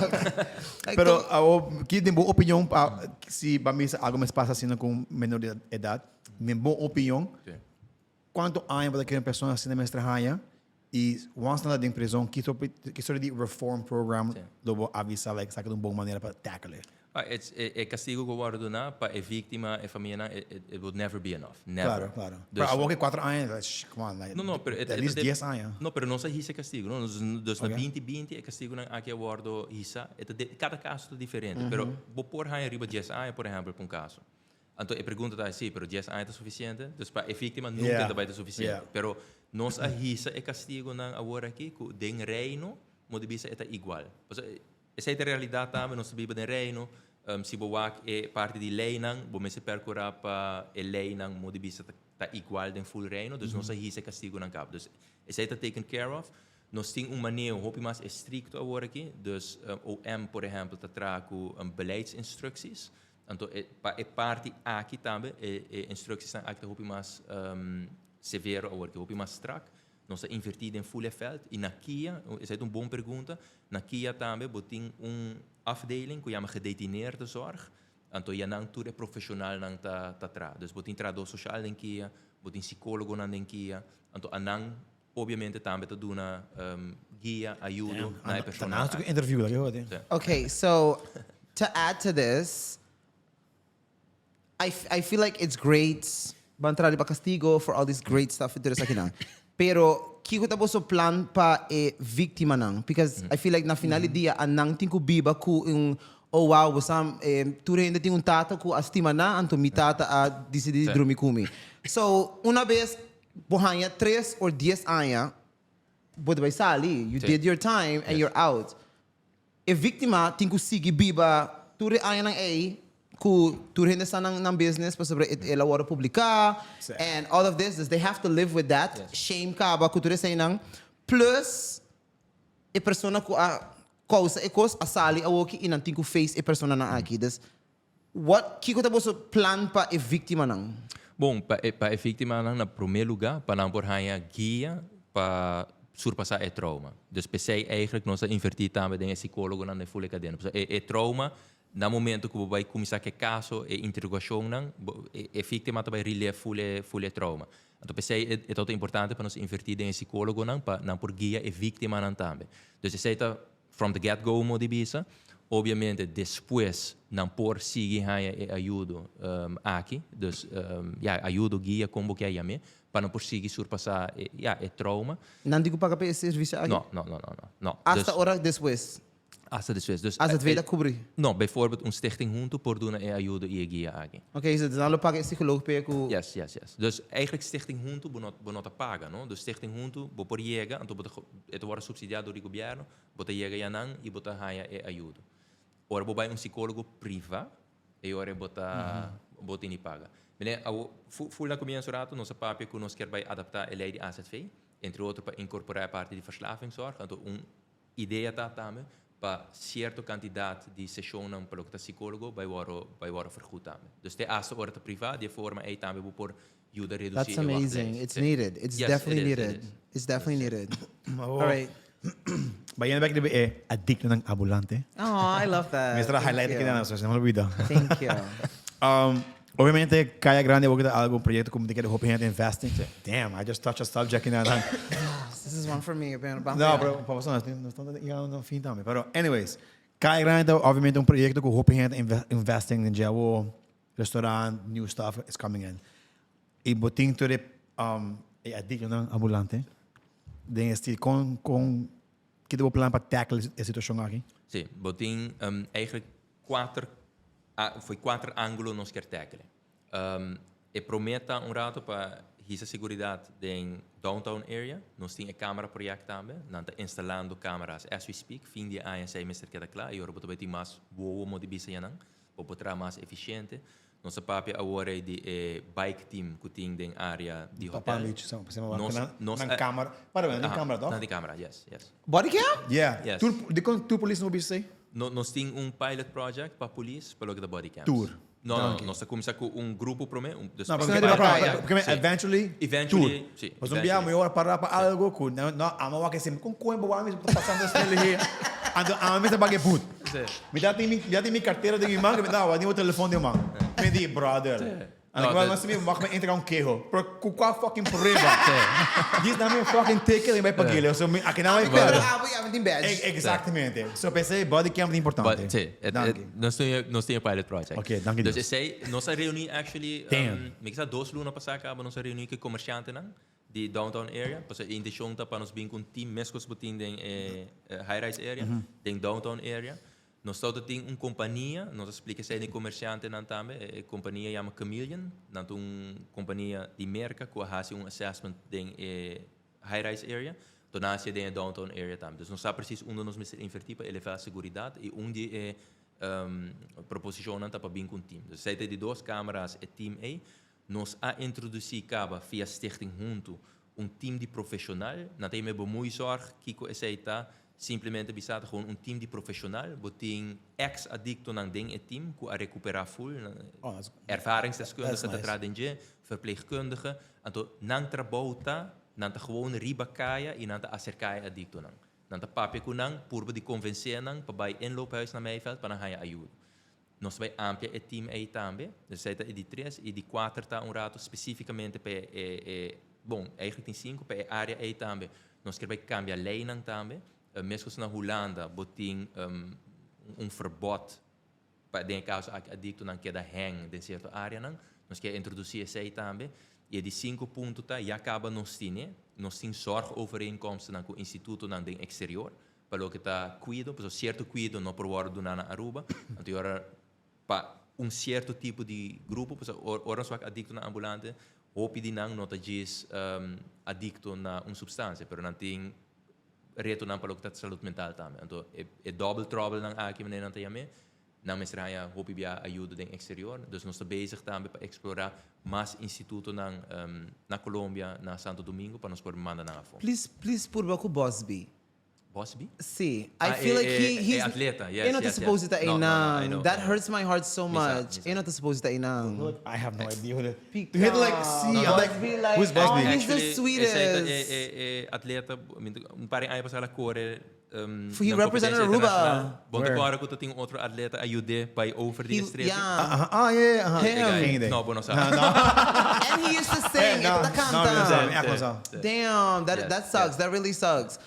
Like, Pero awor, ki den bo opinion pa si ba misa algo mes pasa asina cu un menor di edad, den bo opinion, Sí. Cuanto aña bo ta kere un persona asina mester haña? Y once nan ta den prison, ki sort di reform program lo bo avisa like esaki ta un bon manera pa tackle e? Ah, it's, e, e castigo cu wordo duna pa e victima, e famianan, it, it, it will never be enough. Never. Claro, claro. Dus, Pero awor cu cuatro aña, like, sh, come on, like, No, no, pero at least dies aña. No, pero nos a hisa e castigo, no? Dus, dus na Ok. 2020 e castigonan aki a wordo hisa. E ta de, cada caso ta diferente, pero bo por haña riba dies aña, por ehempel, pa un caso. Anto e pregunta ta, sí, pero dies aña ta suficiente? Dus pa e victima nunca ta bai ta suficiente. Pero nos a hisa e castigonan awor aki cu den reino, mo di bisa e ta igual. Pasobra Esei ta e realidat tambe, nos ta biba den Reino, si bo wak e parti di leinan, bo mester percura pa e leinan modo di bista ta igual den full Reino, dus nos a hisa e castigonan caba. Dus esei ta taken care of. Nos tin un maneho hopi mas estricto awor aki, dus OM por ehempel ta traha cu beleidsinstructies, anto e pa e parti aki tambe e e instructiesnan aki ta hopi mas severo awor aki, hopi mas strak. Nos ta invertí den full e veld i na kia, esei ta un bon pregunta, na kia tambe bo tin un afdeling ku yama gedetineerde zorg, anto ya nan tur e profeshonalnan ta ta traha. Dus bo tin trahadó soshal den kia, bo tin sikólogonan den kia, anto anan obviamente tambe ta duna guia, ayudo na e personanan Ta naast ku interview la ke hoor. Okay, so to add to this, I, I feel like it's great. Ban traha riba castigo for all this great stuff y tur esakinan. Pero kiko ta boso plan pa e victimanan? Because I feel like na final di dia a nan tin cu biba cu un oh wow bo sa tur hende tin un tata cu a stima nan anto mi tata a dicidi di drumi cu mi. So una bes bo haya tres or dies aña bo ta bay sali. You did your time and you're out. E víktima tin ku sigui biba tur e añanan ei ku tur hende sa nan nan business pasobra e el a wòrdu publiká and all of this, dus they have to live with that shame kaba ku tur eseinan plus e persona ku a kousa e kos a sali awoki i nan tin ku face e personanan aki. Dus what kiko ta boso plan pa e víktimanan? Bon, pa e pa e víktimanan na promé lugá pa nan por haña guia pa surpasá e trauma. Dus p'esei eigenlijk nos a invertí tambe den e sikólogonan den ful e kadena. Pasobra e e trauma na momento ku bo bai kuminsá ku e kaso, e interogashonnan, bo e e víktima ta bai relief ful e ful e trauma. Anto p'esei e e tabata importante pa nos invertí den e sikólogonan pa nan por guia e víktimanan tambe. Dus esei ta From the get go mo di bisa. Obviamente despues nan por sigui haña e ayudo aki, dus ya ayudo, guia, kon bo ke a yam'é, pa nan por sigui surpasá e ya e trauma. Nan tin ku paga pa e servisio aki? No, no, no, no, no, no. Asta ora despues? Asta despues. Dus AZV ta kubri? No, bijvoorbeeld un stichting hunto por duna e ayudo i e guia aki. Oké, so nan lo paga e psicoloog p'e ku. Yes, yes, yes. Dus eigenlijk stichting hunto bo no bo no ta paga, no. Dus stichting hunto bo por yega, anto bo ta E ta wòrdu supsidiá dor di gobièrnu, bo ta yega yanan i bo ta haña e ayudo. Ora bo bai un sikólogo privá, e ora bo ta bo tin di paga. Mene, awo, ful na komienso rato nos a papia ku nos kier bai adaptá e lei di AZV, entre otro pa inkorporá e parti di verslavingszorg. Anto un idea ta tambe pa sierto kantidat di seshonnan pa loke ta sikólogo bai wòrdu bai wòrdu vergoed tambe. Dus te asta ora ta privá, di e forma ei tambe bo por yuda reduci That's e amazing. wachtlijst. It's needed. It's Yes, definitely it is, it needed. is. It's definitely needed. All right. Bayendo back riba e adictonan ambulante. Oh, I love that. Mester a Thank highlight you. kinan so no olvida. Thank you. Obviamente Kaya Grande awor ta algo un proyecto cu mi ta kere hopi hende invest in. Damn, I just touched a subject kinan. This is one for me. Pero No, pero pa nos nos ta yegando na fin tambe. Pero anyways, Kaya Grande ta obviamente un proyecto cu hopi hende invest in dje awor. Restaurant, new stuff is coming in. Y bo tin tur e, um, e adictonan ambulante den e stil. Con, con, ki ta bo plan pa tackle e situacion aki? Sí, bo tin um, eigenlijk cuater, a, foi cuater angulo nos kier tackle. Um, e prome ta un rato pa hisa seguridad den downtown area. Nos tin e camera project tambe. Nan ta instalando cameras as we speak. Fin di e aña esei mester keda cla y ora bo ta bay tin mas wowo mo di bisa yanan. Bo por traha mas eficiente. Nos a papia awor ei di e bike team cu tin den area di hotel. Papa Beach, sa pa sema Nos, nan, nos nan a- camera. Para nan tin Aha, camera toch? Nan tin camera, yes, yes. Body cam? Yeah. Yes. Tur, dikon tur polis no bisa esei? No, nos tin un pilot project pa polis pa loke ta body cams. Tur. No, no, Danki. nos ta cuminsa cu un grupo prome. Un, dus No, pa porque, Riba porque, kaya. porque Sí. eventually, Eventually, tur. sí, Mas un biaha eventually. mi ora para pa algo cu no, no, amo wak esei, con con bo wak mi ta pasando stil hier. Anto amo mi ta paga e boet. Sí. Mi ta tin mi, mi ta tin mi cartera den mi man, mi ta wak tin bo telefon den man. Mi di, brother. Anto ku mas mi mag mi entrega un keho. Pero ku kua fucking prueba? Djis dame un fucking ticket mi bai pag'e. So mi aki nan bai perde. Pero abo ya mi tin badge. Exactamente. So p'esei body cam ta importante. Si. Danki. Nos tin nos tin e pilot project. Ok, danki Dios. Dus esei nos a reuni actually Damn. mi kisa dos luna pasá kaba nos a reuni ku e komershantenan di downtown area. Pasobra e intencion ta pa nos bin ku un team meskos bo tin den e high rise area, den downtown area. Nos ta tin un kompania, nos a splika esei na e komersiantenan tambe, e kompania yama Chameleon, nan ta un kompania di Merka ku a hasi un assessment den e high rise area, to nan a hasi den e downtown area tambe. Dus nos sa presis unda nos mester invertí pa elevá seguridat i un di e proposishonnan ta pa bin ku un team. Dus esei ta e di dos kámaras, e team ei. Nos a introdusí kaba via Stichting Huntu un team di profeshonal. Nan ta yama e bemoeizorg. Kiko esei ta? Simplemente bisa ta gewoon un team di profeshonal. Bo tin ex adictonan den e team ku a rekuperá ful. Ervaringsdeskundige ta traha den dje, verpleegkundige. Anto nan trabou ta, nan ta gewoon riba kaya i nan ta aserká e adictonan. Nan ta papia ku nan, purba di konvensé nan pa bai inloophuis na Meiveld pa nan haña ayudo. Nos ta bai amplia e team ei tambe. Dus esei ta e di tres. I di kuater ta un rato spesífikamente pa e, e, e, bon, eigenlijk tin sinku, pa e área ei tambe. Nos kier bai kambia leinan tambe. Meskos na Hulanda bo tin un verbod pa den e kaso aki adiktonan keda hèng den sierto áreanan. Nos kier introdusí esei tambe. I e di sinku punto ta ya kaba nos tine, nos tin zorgovereenkomstennan ku institutonan den eksterior. Pa loke ta kuido, pasobra sierto kuido no por wòrdu duná na Aruba. Anto i ora pa un sierto tipo di grupo, pasobra ora nos wak adiktonan ambulante, hopi di nan no ta djis adikto na un supstansia, pero nan tin retonan pa loke ta salud mental tambe. Anto e dòbel tròbelnan aki manera nan ta yam'é, Nan mester haña hopi bia ayudo den exterior. Dus nos ta bezig tambe pa explora mas institutonan na Colombia, na Santo Domingo, pa nos por manda nan afó. Please, please purba ku Bosby. Bosby? Sí. I feel like he, he's... E atleta, yes, E no ta yes, yes. supposed ta No, no, no, I einan. know, That I know. hurts my heart so Mi sa, much. mi sa. E no ta supposed ta einan. Look, I have no idea who that... Pica. You had to like see, I'm like, Bosby, like, who's Bosby? Oh, he's the Actually, sweetest. esei ta e, e, e atleta, mi ta, un par di aña pasá el a kore He represented Aruba. Bon ta kòrda ku ta tin un otro atleta a yud'é bai over di e strepi? Yeah. Ah, yeah, yeah. Him. Geen idee. No, bo no sa. And he used to sing. E ta kanta. No, no, no, mi a sa. Damn, that, that sucks. That really sucks.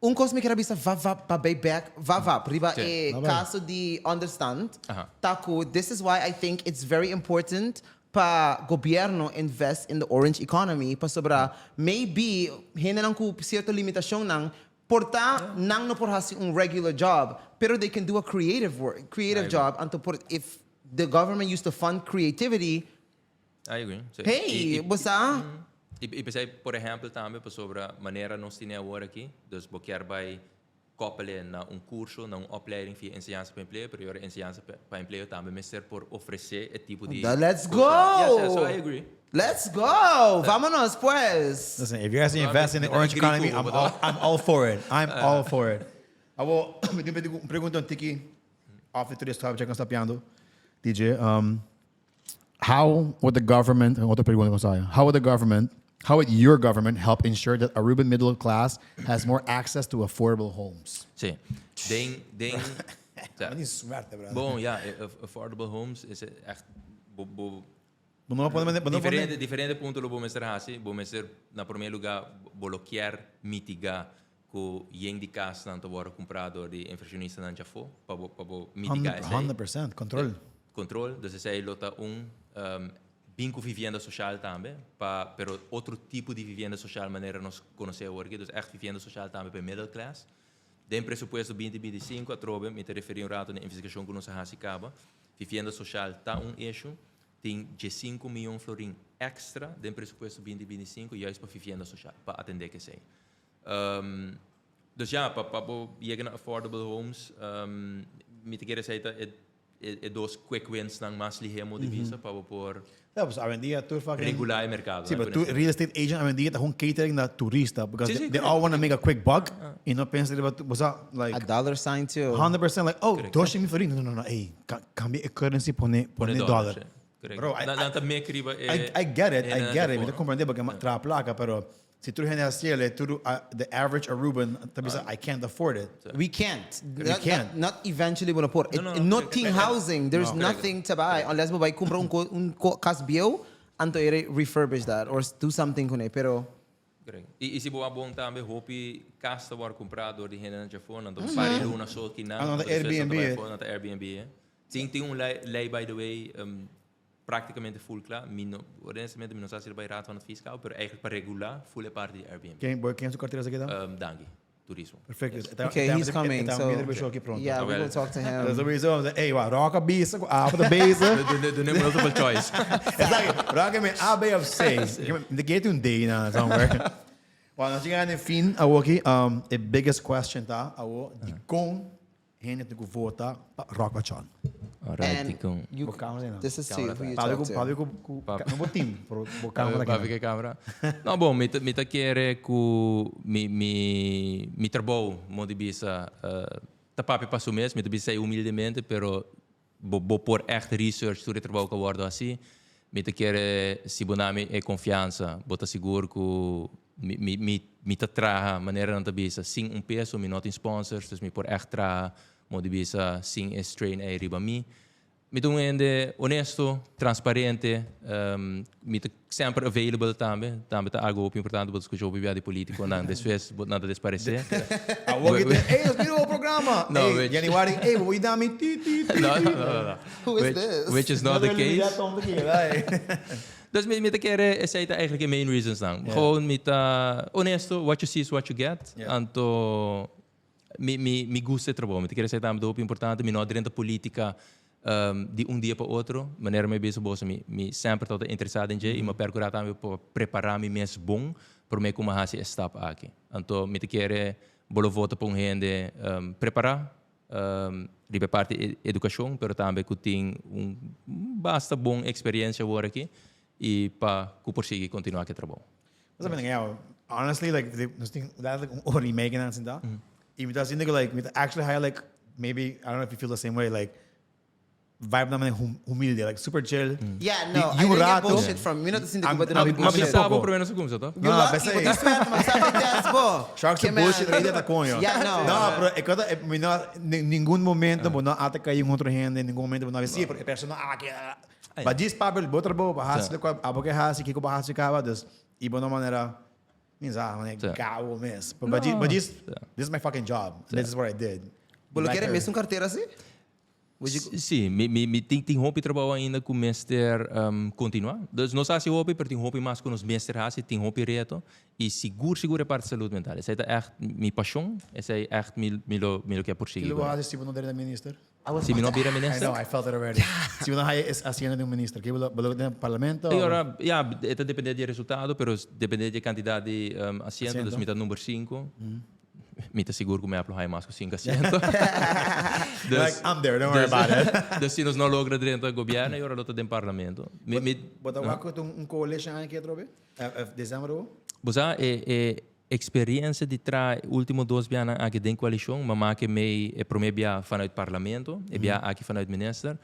Un kos mi kier a bisa va va pa bay back, va va riba e kaso di onderstand ta ku this is why I think it's very important pa gobierno invest in the orange economy pasobra maybe hendenan cu cierto limitacionnan por ta nan no por haci un regular job pero they can do a creative work creative job anto por if the government used to fund creativity I agree. Sí. hey bo sa. Y p'esey por ehempel tambe pasobra manera nos tene awor aki dus bo kier bay Koppel'e na un curso, na un opleiding via Enseñansa pa Empleo, pero yora Enseñansa pa Empleo tambe mester por ofrece e tipo di Let's curso. go! Yes, yes, so I agree. Let's go! Vámonos pues! Listen, if you guys invest in the orange economy, I'm all, I'm all for it. I'm all for it. Awo, mi tin un pregunta un tiki off the today's topic, nos ta papiando, DJ. How would the government, otro pregunta cu nos how would the government, how would your government help ensure that Aruban middle class has more access to affordable homes? Sí. Den, den, ja. Ni suerte, brother. Bon, ja, affordable homes is echt, bo, bo, Bo no pone, bo no pone. Diferente, diferente punto lo bo mester haci. Bo mester, na prome lugar, bo lo kier mitiga cu yen di casnan ta wordo cumpra door di inversionistanan djafo, pa bo, pa bo mitiga esey. 100%, control. Control, dus esey lo ta un, bin cu vivienda social tambe, pa, pero otro tipo di vivienda social manera nos conoce awor aki, dus echt vivienda social tambe pa e middle class. Den presupuesto binti binti sinku atrobe, mi ta referi un rato na e investigacion cu nos a haci caba, vivienda social ta un issue, Tin diesinku miyon florin extra den presupuesto binti binti sinku juist pa vivienda social, pa atende ku esei. Dus ja, pa pa bo yega na affordable homes, mi ta kere esei ta e e dos quick wins nan mas lihé mo di bisa pa bo por Ja, pues awendia tur fucking regulá e merkado. Sí, pero tur real estate agent awendia ta gewoon catering na turista because Sí, sí, they all wanna make a quick buck y no pensa riba, bo sa, like A dollar sign too. 100% like, oh, doshi mi florin. No, no, no, ey, Cambia e currency pone pone dollar. Correct. Bro, I, Nan ta mek riba e I, I get it, I e get it. Mi ta foro. comprende porque traha placa, pero Si tur hende haciele, tur the average Aruban ta bisa I can't afford it. We can't. We can't. Not, not eventually bo no por. No, no, no, No correct. tin housing. There's No. nothing to buy unless bo bai cumpra un co, un co, cas bieu anto ere refurbish that or do something con e. Pero Correct. I si bo a bon tambe hopi cas ta word cumpra door di hendenan djafo, nan ta un par di luna so kinan. Ah, nan ta anto despues nan ta Airbnb, bai eh. afo, nan ta Airbnb, eh. Tin un ley, ley by the way, Prácticamente full cla. Mi no, honestamente mi no sa si lo bay Raad van Advies cabo, pero eigenlijk pa regula full e parti di Airbnb. Ken, boy, ken su cartera esaki ta? Danki. Turismo. Perfecto. Yes. E ta- Okay, e ta- he's e ta- coming, e ta so midden bij show aki pronto. Yeah, we Wel. will talk to him. Dus sowieso, hey, wa, Rock a bisa, ku A ta bezig. Doe neem multiple choice. Exactly. Rock me A, B of C. De get un D na somewhere. Well, nos llega na fin awo aki. The biggest question ta awo, di kon Hende tin ku vota pa Rock Bachon. Alright, And con you, Bo camera no. this is to who you Pablo talk ku to. Pablo ku ku no bo team, pero bo camera Papi ki. ke camera. No, bon, mi ta, mi ta kere ku mi mi mi trabou mo di bisa ta papia pa su mes, mi ta bisa ei humildemente, pero bo bo por echt research tur e trabou ku a wordo hasi. Mi ta kere si bo na mi e konfiansa, bo ta sigur ku mi mi mi mi ta traha manera nan ta bisa sin un peso, mi no tin sponsors, dus mi por echt traha mo di bisa sin e strain ei riba mi. Mi ta un hende honesto, transparente, mi ta semper available tambe, tambe ta algo hopi importante, bo ta scucha hopi bia di politiconan, despues bo nan ta desparece. Awor ki ta, ey, nos mira bo programa. No, Ey, which- Januari, ey, bo yuda mi, ti, ti, ti. No, no, no, no, no. Who is Which, this? which is not the case. case. Dus mi ta kere esey ta eigenlijk e main reasons nan. Gewoon mi ta honesto, what you see is what you get. Anto Mi mi mi gusta e trabou. Mi ta kere esei tambe ta hopi importante. Mi no a drenta politica di un dia pa otro. Manera mi a bisa boso mi mi semper tabata interesa den dje i mi a percura tambe pa prepara mi mes bon prome ku mi a hasi e stap aki. Anto mi ta kere bo lo vota pa un hende prepara riba e parti e educacion pero tambe ku tin un basta bon experiencia awor aki i pa ku por sigui continua ku e trabou. Bo sa mira, honestly, like, nos tin letterlijk un ora y media nan sintá. Y mi ta sinti ku like, mi ta actually haya like, maybe, I don't know if you feel the same way, like, vibe nan manera humilde, like super chill. Yeah, no, Y I un didn't get rato, bullshit from mi no ta sinti ku bo ta I'm- na Ma bullshit. bisa bo prome nos a kumsa, toch? You No, lucky, basta bo ta suerte, ma bisa bo test bo. Sharks Ke e bullshit man. rei ta coño. Yeah, no. No, pero e kota, mi no, ningun momento bo no ata kai un otro hende, ningun momento bo no a bisa, sí, pero e persona aki, ah. Ba djis papia bo trabou, ba hasi loke abo ke hasi, kiko bo hasi kaba, dus i bo no manera, mi sa, manera gabo mes. But ba djis, ba djis, this is my fucking job, this is what I did. Bo lo kere mes un cartera asi? Would you Sí, mi, mi, mi tin, tin hopi trabou ainda ku mester kontinuá. Dus nos hasi hopi, pero tin hopi mas ku nos mester hasi, tin hopi reto. I sigur, sigur e parti salud mental. Esei ta ègt mi pashon, esei ègt mi, mi lo, mi lo ke porsigui. Kilo bo hasi si bo no drenta minister? Si mi no bira minister? I know, I felt it already. Si bo no haya es asiento di un minister, ke bo lo, bo lo den parlamento? E ora, ya, e ta depende di e resultado, pero depende di e kantidat di asiento, dus mi ta number sinku. Mi ta sigur ku mi a haya mas ku sinku asiento. Dus, Like, I'm there, don't worry about it. Dus si nos no logra drenta gobierno, e ora lo ta den parlamento. Mi, mi, Bo ta wak ku ta un coalition aki atrobe? December awo? Bo sa, e, e Experiencia di traha e ultimo dos bianan aki den coalicion, ma make mei e prome bia vanuit parlamento, e bia aki vanuit minister.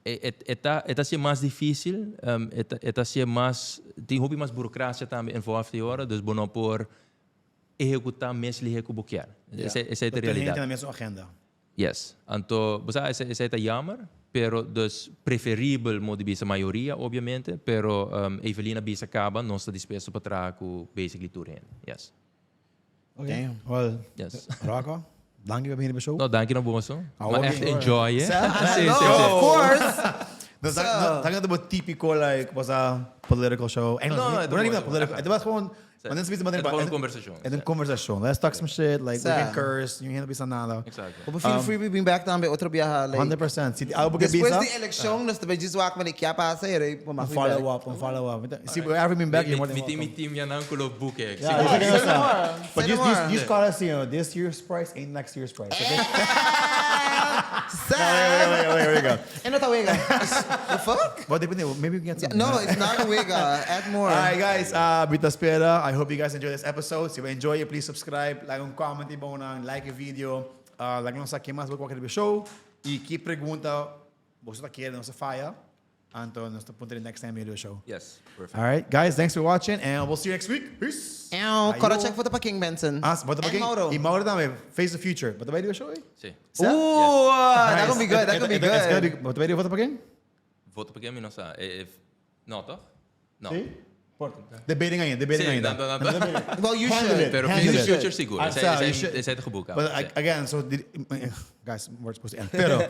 E e ta e ta hacié mas dificil, e ta e ta hacié mas, tin hopi mas burocracia tambe involved e ora, dus bo no por ehecuta mes lihe cu bo kier. Esey esey ta e realidad. Tur hende na mesun agenda. Yes. Anto, bo sa, esei, esei ta jammer, pero dus preferibel mo di bisa mayoria, obviamente, pero Evelyn a bisa caba, nos ta dispuesto pa traha cu basically tur hende. Yes. Okay. Well, Yes. Rocco, danki pa bini pa show. No, danki na boso. Awor Ma echt ki- enjoy, eh? Sa? Sí, No, sí, sí. of course. No, ta no ta típico like, was a political show. Engels, No, we're het not even was- a political. Het was gewoon Maar net zoiets Het is gewoon een conversation. Het is een conversation. Let's talk some shit. Like, we Sa. can curse. You can bisa nada. Exactly. But feel free we bring back tambe otro biaha. Like, 100%. Si algo que Despues bisa, di eleccion, nos tambe djis wak mane kia pasa y rei pa un mas follow up, un follow up. Si we ever been back, you're more than Mi team, mi welcome. team ya nan ku lo boek ek. Yeah, it's like Say no more. But Say just, no just, more. just call us, this year's price ain't next year's price. Okay? Sa. Wait, wait, wait, wait, wait. E no ta wega. The fuck? But depende, maybe we can get some. No, it's not a wega. Add more. All right, guys. Mi ta spera. I hope you guys enjoy this episode. Si bo enjoy it, please subscribe, like un comment y bon like e video. Like nos sa ke mas bo kier riba e show. Y ki pregunta bo ta kier nos a faya. Anto nos ta puntra next time video show. Yes, perfect. All right, guys, thanks for watching and we'll see you next week. Peace. Ew, koro check vota pa King Benson. Ah, vota pa En King. Mauro. Y Mauro tambe, Face the Future. Bo ta bay riba show, eh? Si. Sa? Ooh, that Nice. gonna be good, that gonna be It's gonna good. be- Bo ta bay riba vota pa ken? Vota pa ken mi no sa. If, no, toch? No. Si? Debating ainda, debating Si, ainda. dan, dan, dan. Well, you Handle should. it. Pero Handle Face the it. Future sigur. Ah, Esei, sa, you esei, should- esei ta geboek. But again, so guys, we're supposed to end. Pero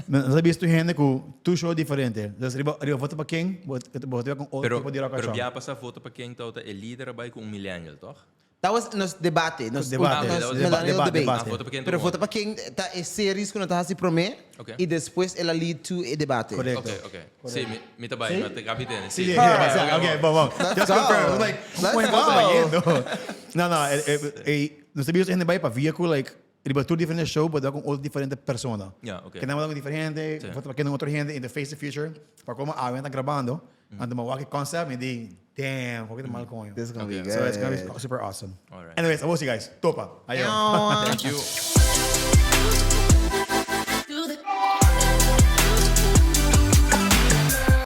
nos a visto hende cu tur show diferente. Dus riba riba vota pa ken, bo bo ta con otro Pero, tipo di rock pero show. bia pasa vota pa ken tawata e lider a bai cu un millennial, toch? That was nos debate, nos Debate, nos deba- millennial debate, debate. debate. Ah, vota pa ken Pero ta vota pa ken ta e series cu nos ta haci prome Ok. y despues el a lead to e debate. Correcto. Ok, ok. Sí, mi, mi ta bai, mi ta gabi tene. Sí, Sí, sí, Ok, sí, ok, ok, bon. bon, bon. Let's Just go. confirm. Like, Let's como go. ta bayendo? No, no, nos ta bisto hende bai pa via cu like riba tur diferente show, but con otro diferente persona. Ja, ok. Que nan con diferente, Sí. vota pa ken otro hende in the face the future. Pa como awe ta grabando, anto mi wak e concept, mi di, damn, hopi ta mal coño. This is gonna be Okay. So it's gonna good. be super awesome. All right. Anyways, I will see you guys. Topa. Ayo. Ew. Thank you.